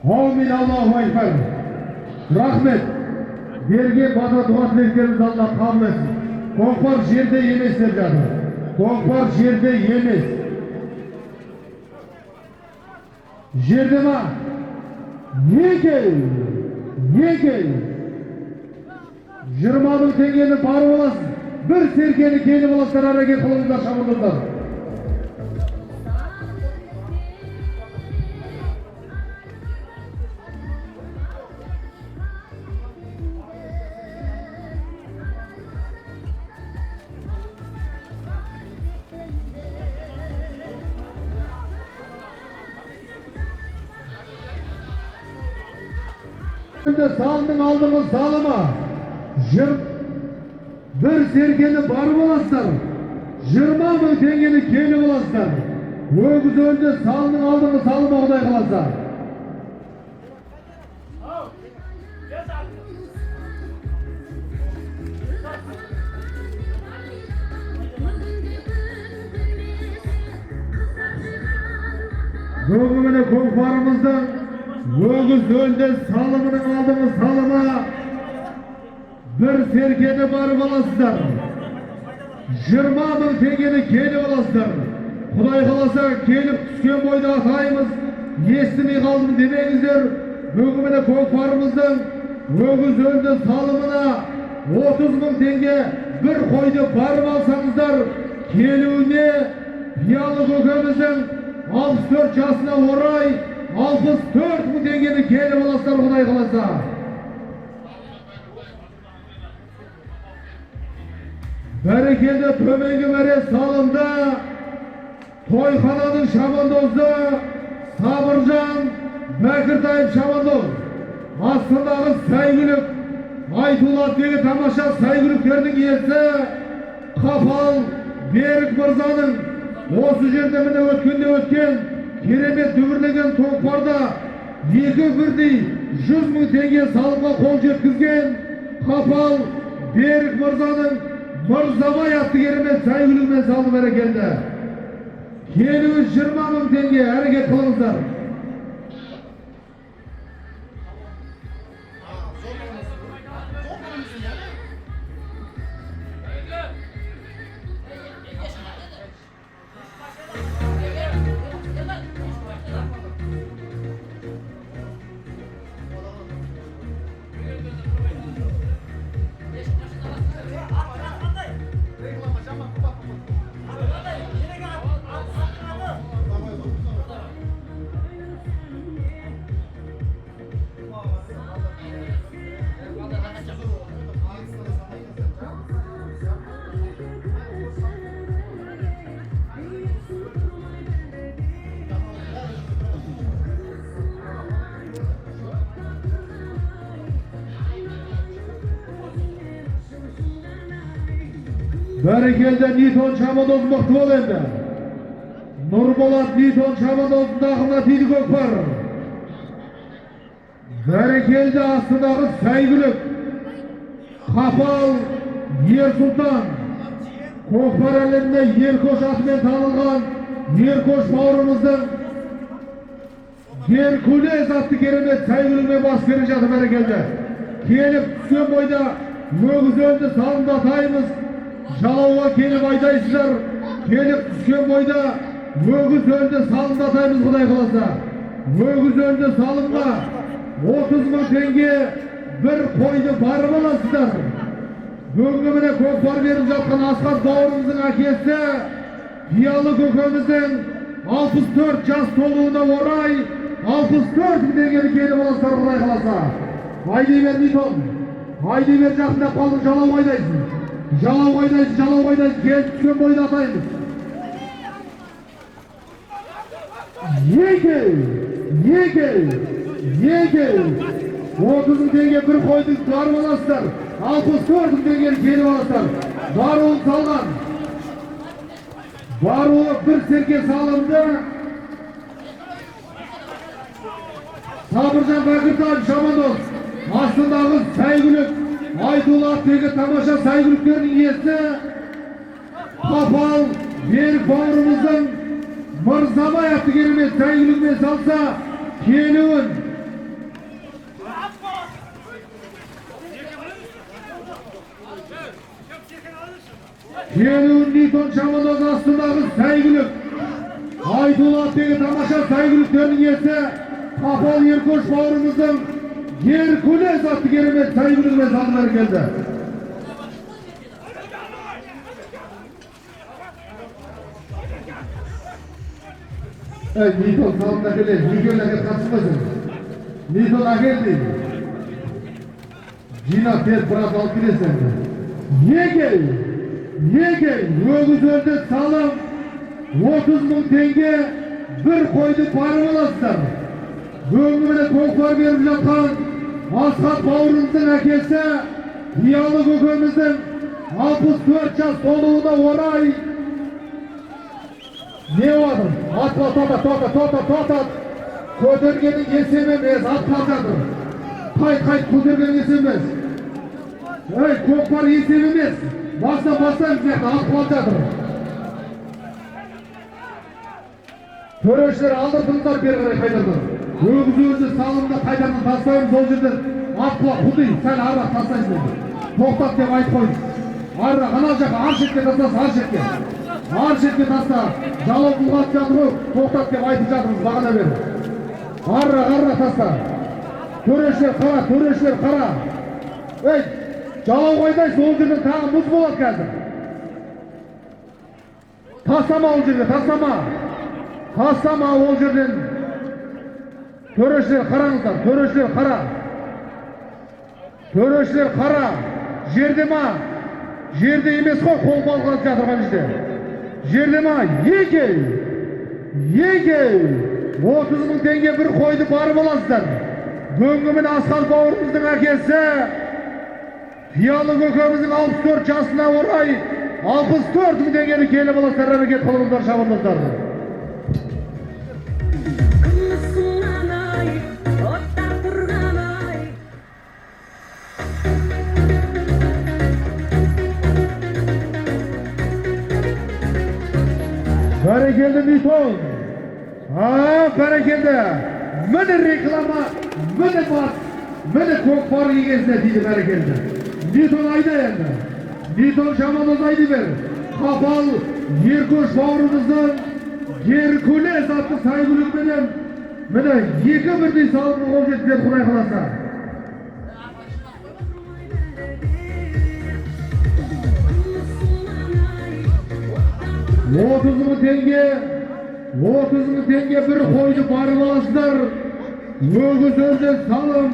Аумин, Аллаху акбар. Рахмет. Берген бата дұға тілектеріңізді Алла қабыл етсін. Көкпар жерде емес деп жатыр. Көкпар жерде емес. Жерде ма? Екеу, екеу. 20 мың теңгені барып аласыз. Бір серкені келіп аласыздар, әрекет қылыңыздар, шабындыздар. Енді салымның алдыңғы салымы. Бір серкені барып аласыздар. 20 мың теңгені келіп аласыздар. Өгіз өлді салымның алдыңғы салымы, Құдай қаласа. Бүгінгі міне көкпарымыздың өгіз өлді салымының алдыңғы салымы, бір серкені барып аласыздар. 20 мың теңгені келіп аласыздар. Құдай қаласа, келіп түскен бойда атаймыз, естімей қалдым демеңіздер. Бүгін міне көкпарымыздың өгіз өлді салымына 30 мың теңге бір қойды барып алсаңыздар, келуіне Пиялы көкеміздің 64 жасына орай 64 мың теңгені келіп аласыздар, Құдай қаласа. Бәрекелді, төменгі мәре салымда тойхананың шабандозы Сабыржан Бәкіртаев шабандоз. Астындағы сәйгүлік Айтулы атбегі тамаша сәйгүліктердің иесі Қапал Берік мырзаның осы жерде міне өткенде өткен керемет дүбірлеген көкпарда екі бірдей 100 мың теңге салымға қол жеткізген Қапал Берік мырзаның Мырзабай атты керемет сәйгүлігімен салды. Бәрекелді, келуі 20 мың теңге, әрекет қылыңыздар. Бәрекелді, Нитон шабандоз мықты бол енді. Нұрболат Нитон шабандоздың тақымына тиді көкпар. Бәрекелді, астындағы сәйгүлік Қапал Ерсұлтан. Көкпар әлемінде Еркош атымен танылған Еркош бауырымыздың Геркулес атты керемет сәйгүлігімен бас беріп жатыр. Бәрекелді. Келіп түскен бойда өгіз өлді салымдатаймыз. Жалауға келіп айдайсыздар. Келіп түскен бойда өгіз өлді салымдатаймыз, Құдай қаласа. Өгіз өлді салымға 30 мың теңге бір қойды барып аласыздар. Бүгінгі міне көкпар беріп жатқан Асқар бауырымыздың әкесі Қиялы көкеміздің 64 жас толуына орай 64 мың теңгені келіп аласыздар, Құдай қаласа. Айдай бер, Нитон. Айдай бер, жақындап қалдың, жалау айдайсың. Жалау айдайсың, жалау айдайсың, келіп түскен бойда атаймыз. 2, 2, 2, 30 мың теңге бір қойды барып аласыздар. 64 мың теңгені келіп аласыздар. Баруын салған. Баруы бір серке салымды. Сабыржан Бәкіртаев шабандоз. Астындағы сәйгүлік Айтулы аттегі тамаша сәйгүліктердің иесі Қапал Берік бауырымыздың Мырзабай атты керемет сәйгүлігімен салса келуін. Келуін Нитон шабандоз астындағы сәйгүлік Айтулы аттегі тамаша сәйгүліктердің иесі Қапал Еркош бауырымыздың Геркулес атты керемет сәйгүлігімен салды келді. Ey, Nitон салымды әкеле, екеуін әкел қатыспайсың. Нитон әкел дейді. Жинап тез біраз алып келесің енді. 2, 2, өгіз өлді салым 30 мың теңге бір қойды барып аласыздар. Бүгінгі міне көкпар беріп жатқан Асхат бауырымыздың әкесі Қиялы көкеміздің 64 жас толуына орай не жатыр? Атқа тоқтат, тоқтат, тоқтат, тоқтат. Көтергенің есебі емес, атқа жатыр. Қайт, қайт, көтергенің есебі емес. Ей, көкпар есебі емес. Бастан бастаймыз мына атқа жатыр. Төрешілер алдыртыңыздар бері қарай қайтардан. Өгіз өзі салымды қайтардан тастаймыз, ол жерден атқыла құди, сәл арырақ тастайсың енді. Тоқтат деп айтып қойдық. Арырақ, ана жаққа, ар шетке тастасың, ар шетке. Ар шетке таста. Жалау бұлғатып жатыр ғой, тоқтат деп айтып жатырмыз бағана бері. Арырақ, арырақ таста. Төрешілер қара, төрешілер қара. Ей, жалау қайдайсың, ол жерден тағы мұз болады қазір. Тастама ол жерге, тастама. Тастама ол жерден. Төрешілер қараңыздар, төрешілер қара. Төрешілер қара. Жерде ма? Жерде емес қой, қол балғанып жатырған жерде. Жерде ма? 2, 2, 30 мың теңге бір қойды барып аласыздар. Бүгінгі міне Асқар бауырымыздың әкесі Қиялы көкеміздің 64 жасына орай 64 мың теңгені келіп аласыздар. Әрекет қылыңыздар, шабандоздар. Бәрекелді, Нитон. Бәрекелді. Міне реклама, міне бас, міне көкпар егесіне тиді бәрекелді. Нитон айда енді. Нитон шабандоз айдай бер. Қапал Еркош бауырымыздың Геркулес атты сәйгүлігіменен міне екі бірдей салымға қол жеткізеді, Құдай қаласа. 30 мың теңге, 30 мың теңге бір қойды барып аласыздар. Өгіз өлді салым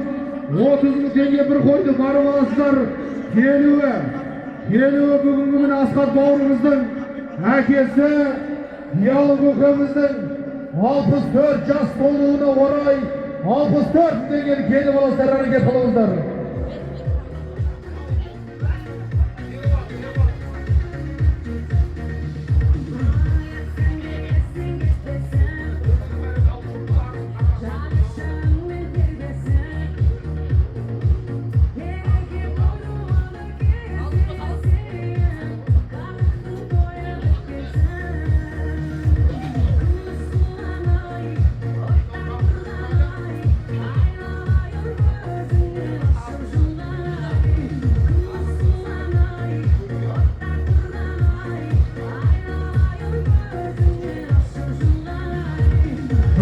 30 мың теңге бір қойды барып аласыздар. Келуі, келуі бүгінгі міне Асқар бауырымыздың әкесі Қиялы көкеміздің 64 жас толуына орай 64 мың теңгені келіп аласыздар. Әрекет қылыңыздар.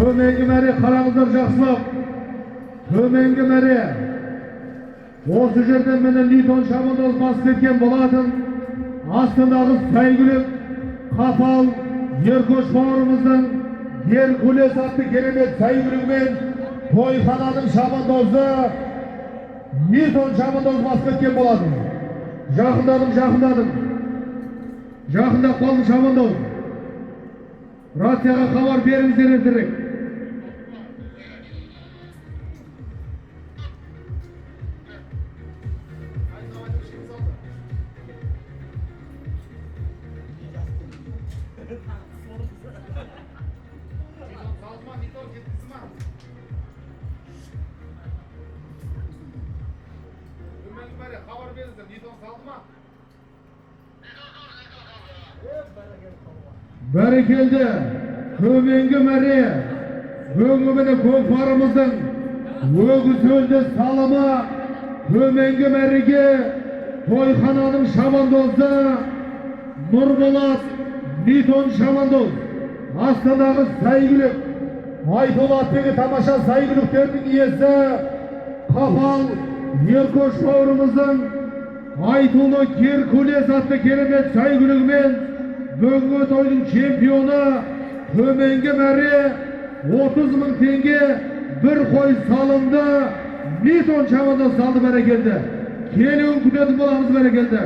Төменгі мәре, қараңыздар жақсылап. Төменгі мәре. Осы жерден міне Ньютон шабандоз басып кеткен болатын. Астындағы сәйгүлік Қапал Еркош бауырымыздың Геркулес атты керемет сәйгүлігімен тойхананың шабандозы Ньютон шабандоз басып кеткен болатын. Жақындадым, жақындадым. Жақындап қалдым шабандоз. Рацияға хабар беріңіздер ертерек. Хабар беріңіздер, Ньютон салды ма? Бәрекелді, төменгі мәре, бүгінгі міне көкпарымыздың өгіз өлді салымы төменгі мәреге тойхананың шабандозы Нұрболат Ньютон шабандоз. Астанадағы сәйгүлік, Айтулы атбегі тамаша сәйгүліктердің иесі Қапал Еркош бауырымыздың Айтулы Геркулес атты керемет сәйгүлігімен бүгінгі тойдың чемпионы төменгі мәре 30 мың теңге бір қой салымды Ньютон шабандоз салды. Бәрекелді. Келуін күтетін боламыз, бәрекелді.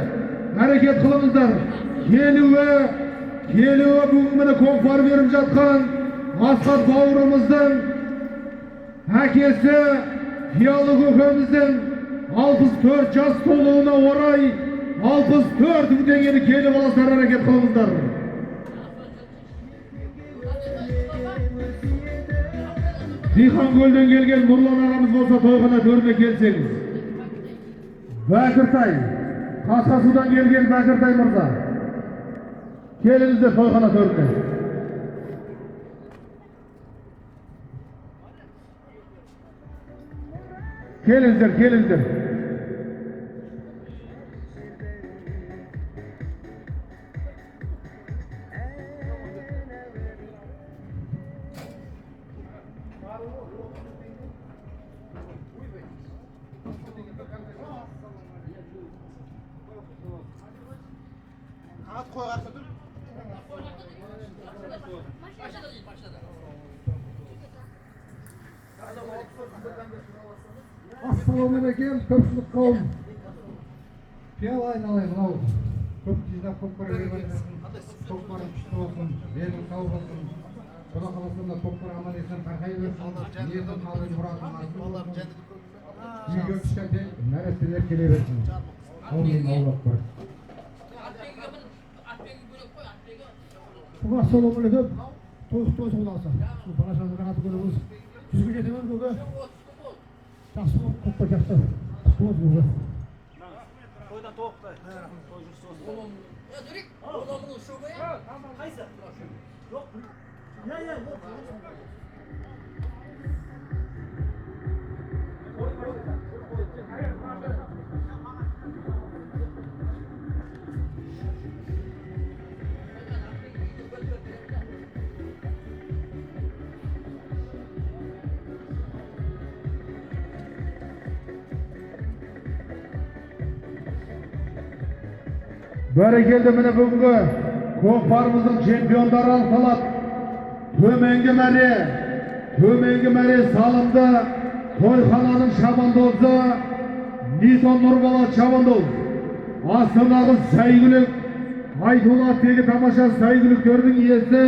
Әрекет қылыңыздар. Келуі, келуі бүгін міне көкпар беріп жатқан Асқат бауырымыздың әкесі Қиялы көкеміздің 64 жас толуына орай 64 мың теңгені келіп аласыздар, әрекет қылыңыздар. Диқанкөлден келген Нұрлан ағамыз болса тойхана төріне келсеңіз. Бәкіртай, Қасқасудан келген Бәкіртай мырза. Келіңіздер тойхана төріне. Келіңіздер, келіңіздер. Ассалаумағалейкум, көпшілік қауым. Пиал айналайын, мынау көп жинап көкпар беріп көкпарың күшті болсын, белің сау болсын. Құда қаласа мына көкпар аман есен тарқай берсін, ниетің қалай мұратың асыл болсын. Үйге кішкентай нәрестелер келе берсін. Аумин, Аллах акбар. Ассалаумағалейкум. Той құтты болсын, құда қаласа. Бала шағаны рахат көреміз. Жүзге жетеміз көке. Жақсы болып, көкпар жақсы. Құтты болсын көке. Тойдан тоқтай. Той жүрсі болсын. Нұрик, 10 мың үшеу ме? Қайсы? Жоқ. Иә, Бәрекелді, міне бүгінгі көкпарымыздың чемпиондары анықталады. Төменгі мәре, төменгі мәре салымды тойхананың шабандозы Ньютон Нұрболат шабандоз. Астанадағы сәйгүлік, Айтулы атбегі тамаша сәйгүліктердің иесі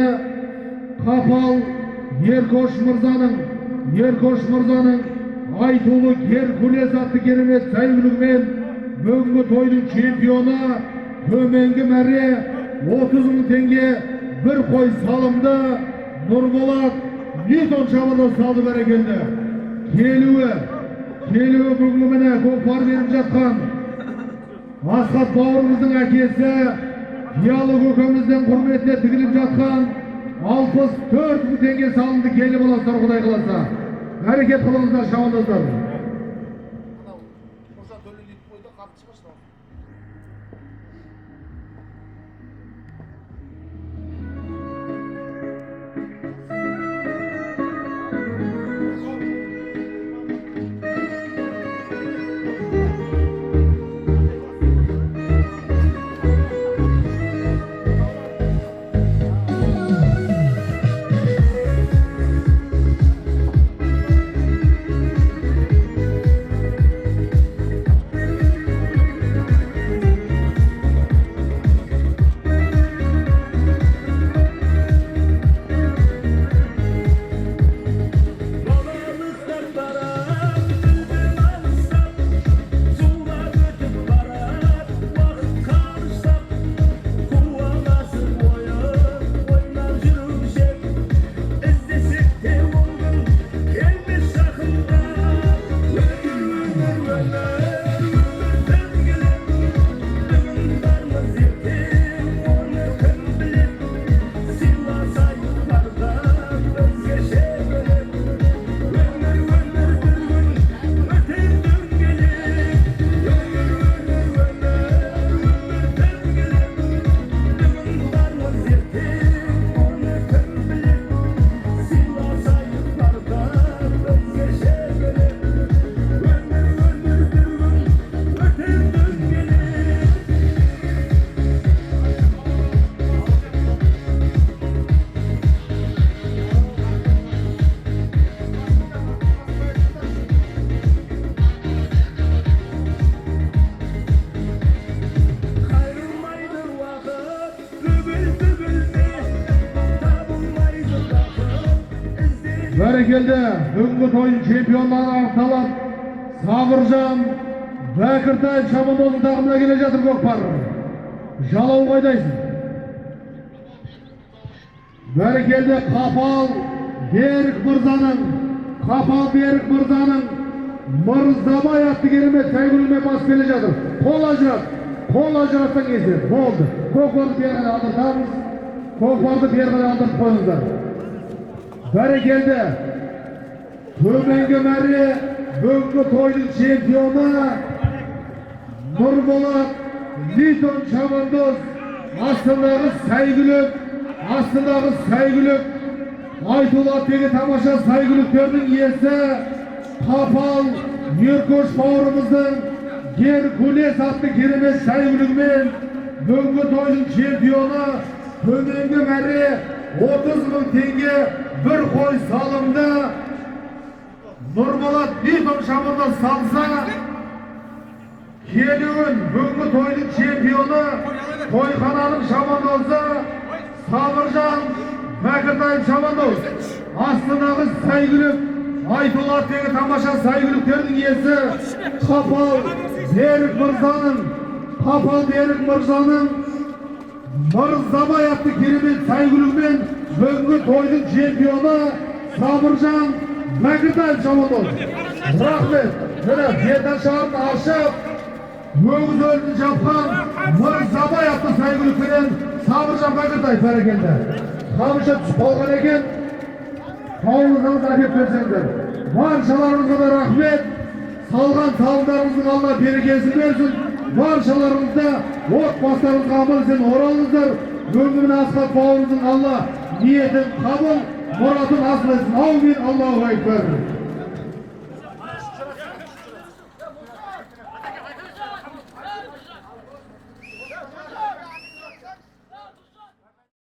Қапал Еркош мырзаның, Еркош мырзаның Айтулы Геркулес атты керемет сәйгүлігімен бүгінгі тойдың чемпионы төменгі мәре 30 мың теңге бір қой салымды Нұрболат Ньютон шабандоз салды. Бәрекелді. Келуі, келуі бүгінгі міне көкпар беріп жатқан Асхат бауырымыздың әкесі Қиялы көкеміздің құрметіне тігіліп жатқан 64 мың теңге салынды. Келіп аласыздар, Құдай қаласа. Әрекет қылыңыздар, шабандоздар. Бәрекелді, бүгінгі тойдың чемпиондары анықталып, Сабыржан Бәкіртаев шабандоздың тағымына келе жатыр көкпар. Жалау қайдайсың? Бәрекелді, Қапал Берік мырзаның, Қапал Берік мырзаның Мырзабай атты керемет сәйгүлігімен басып келе жатыр. Қол ажырат, қол ажыратсаң есеп. Болды. Көкпарды бері қарай алдыртамыз. Көкпарды бері қарай алдыртып қойыңыздар. Бәрекелді. Төменгі мәре, бүгінгі тойдың чемпионы Нұрболат Литон шабандоз астындағы сәйгүлік, астындағы сәйгүлік Айтулы аттегі тамаша сәйгүліктердің иесі Қапал Еркош бауырымыздың Геркулес атты керемет сәйгүлігімен бүгінгі тойдың чемпионы. Төменгі мәре 30 мың теңге, бір қой салымды Нұрболат Литон шабандоз салса, келуін бүгінгі тойдың чемпионы тойхананың шабандозы Сабыржан Бәкіртаев шабандоз астындағы сәйгүлік Айтулы аттегі тамаша сәйгүліктердің иесі Қапал Берік мырзаның, Қапал Берік мырзаның Мырзабай атты керемет сәйгүлігімен бүгінгі тойдың чемпионы Сабыржан Бәкіртаев шабандоз. Рахмет. Міне, беташарын ашып, өгіз өлін жапқан Мырзабай атты сәйгүлікпенен Сабыржан Бәкіртаев. Бәрекелді. Қамшы түсіп қалған екен, қауызыңызды әкеп берсеңдер. Баршаларыңызға да рахмет. Салған салымдарыңыздың Алла берекесін берсін. Баршаларыңызда отбасыларыңызға аман есен оралыңыздар. Бүгінгі міне Асхат бауырымыздың Алла ниетін қабыл, мұратын асыл етсін. Аумин, Аллаху акбар.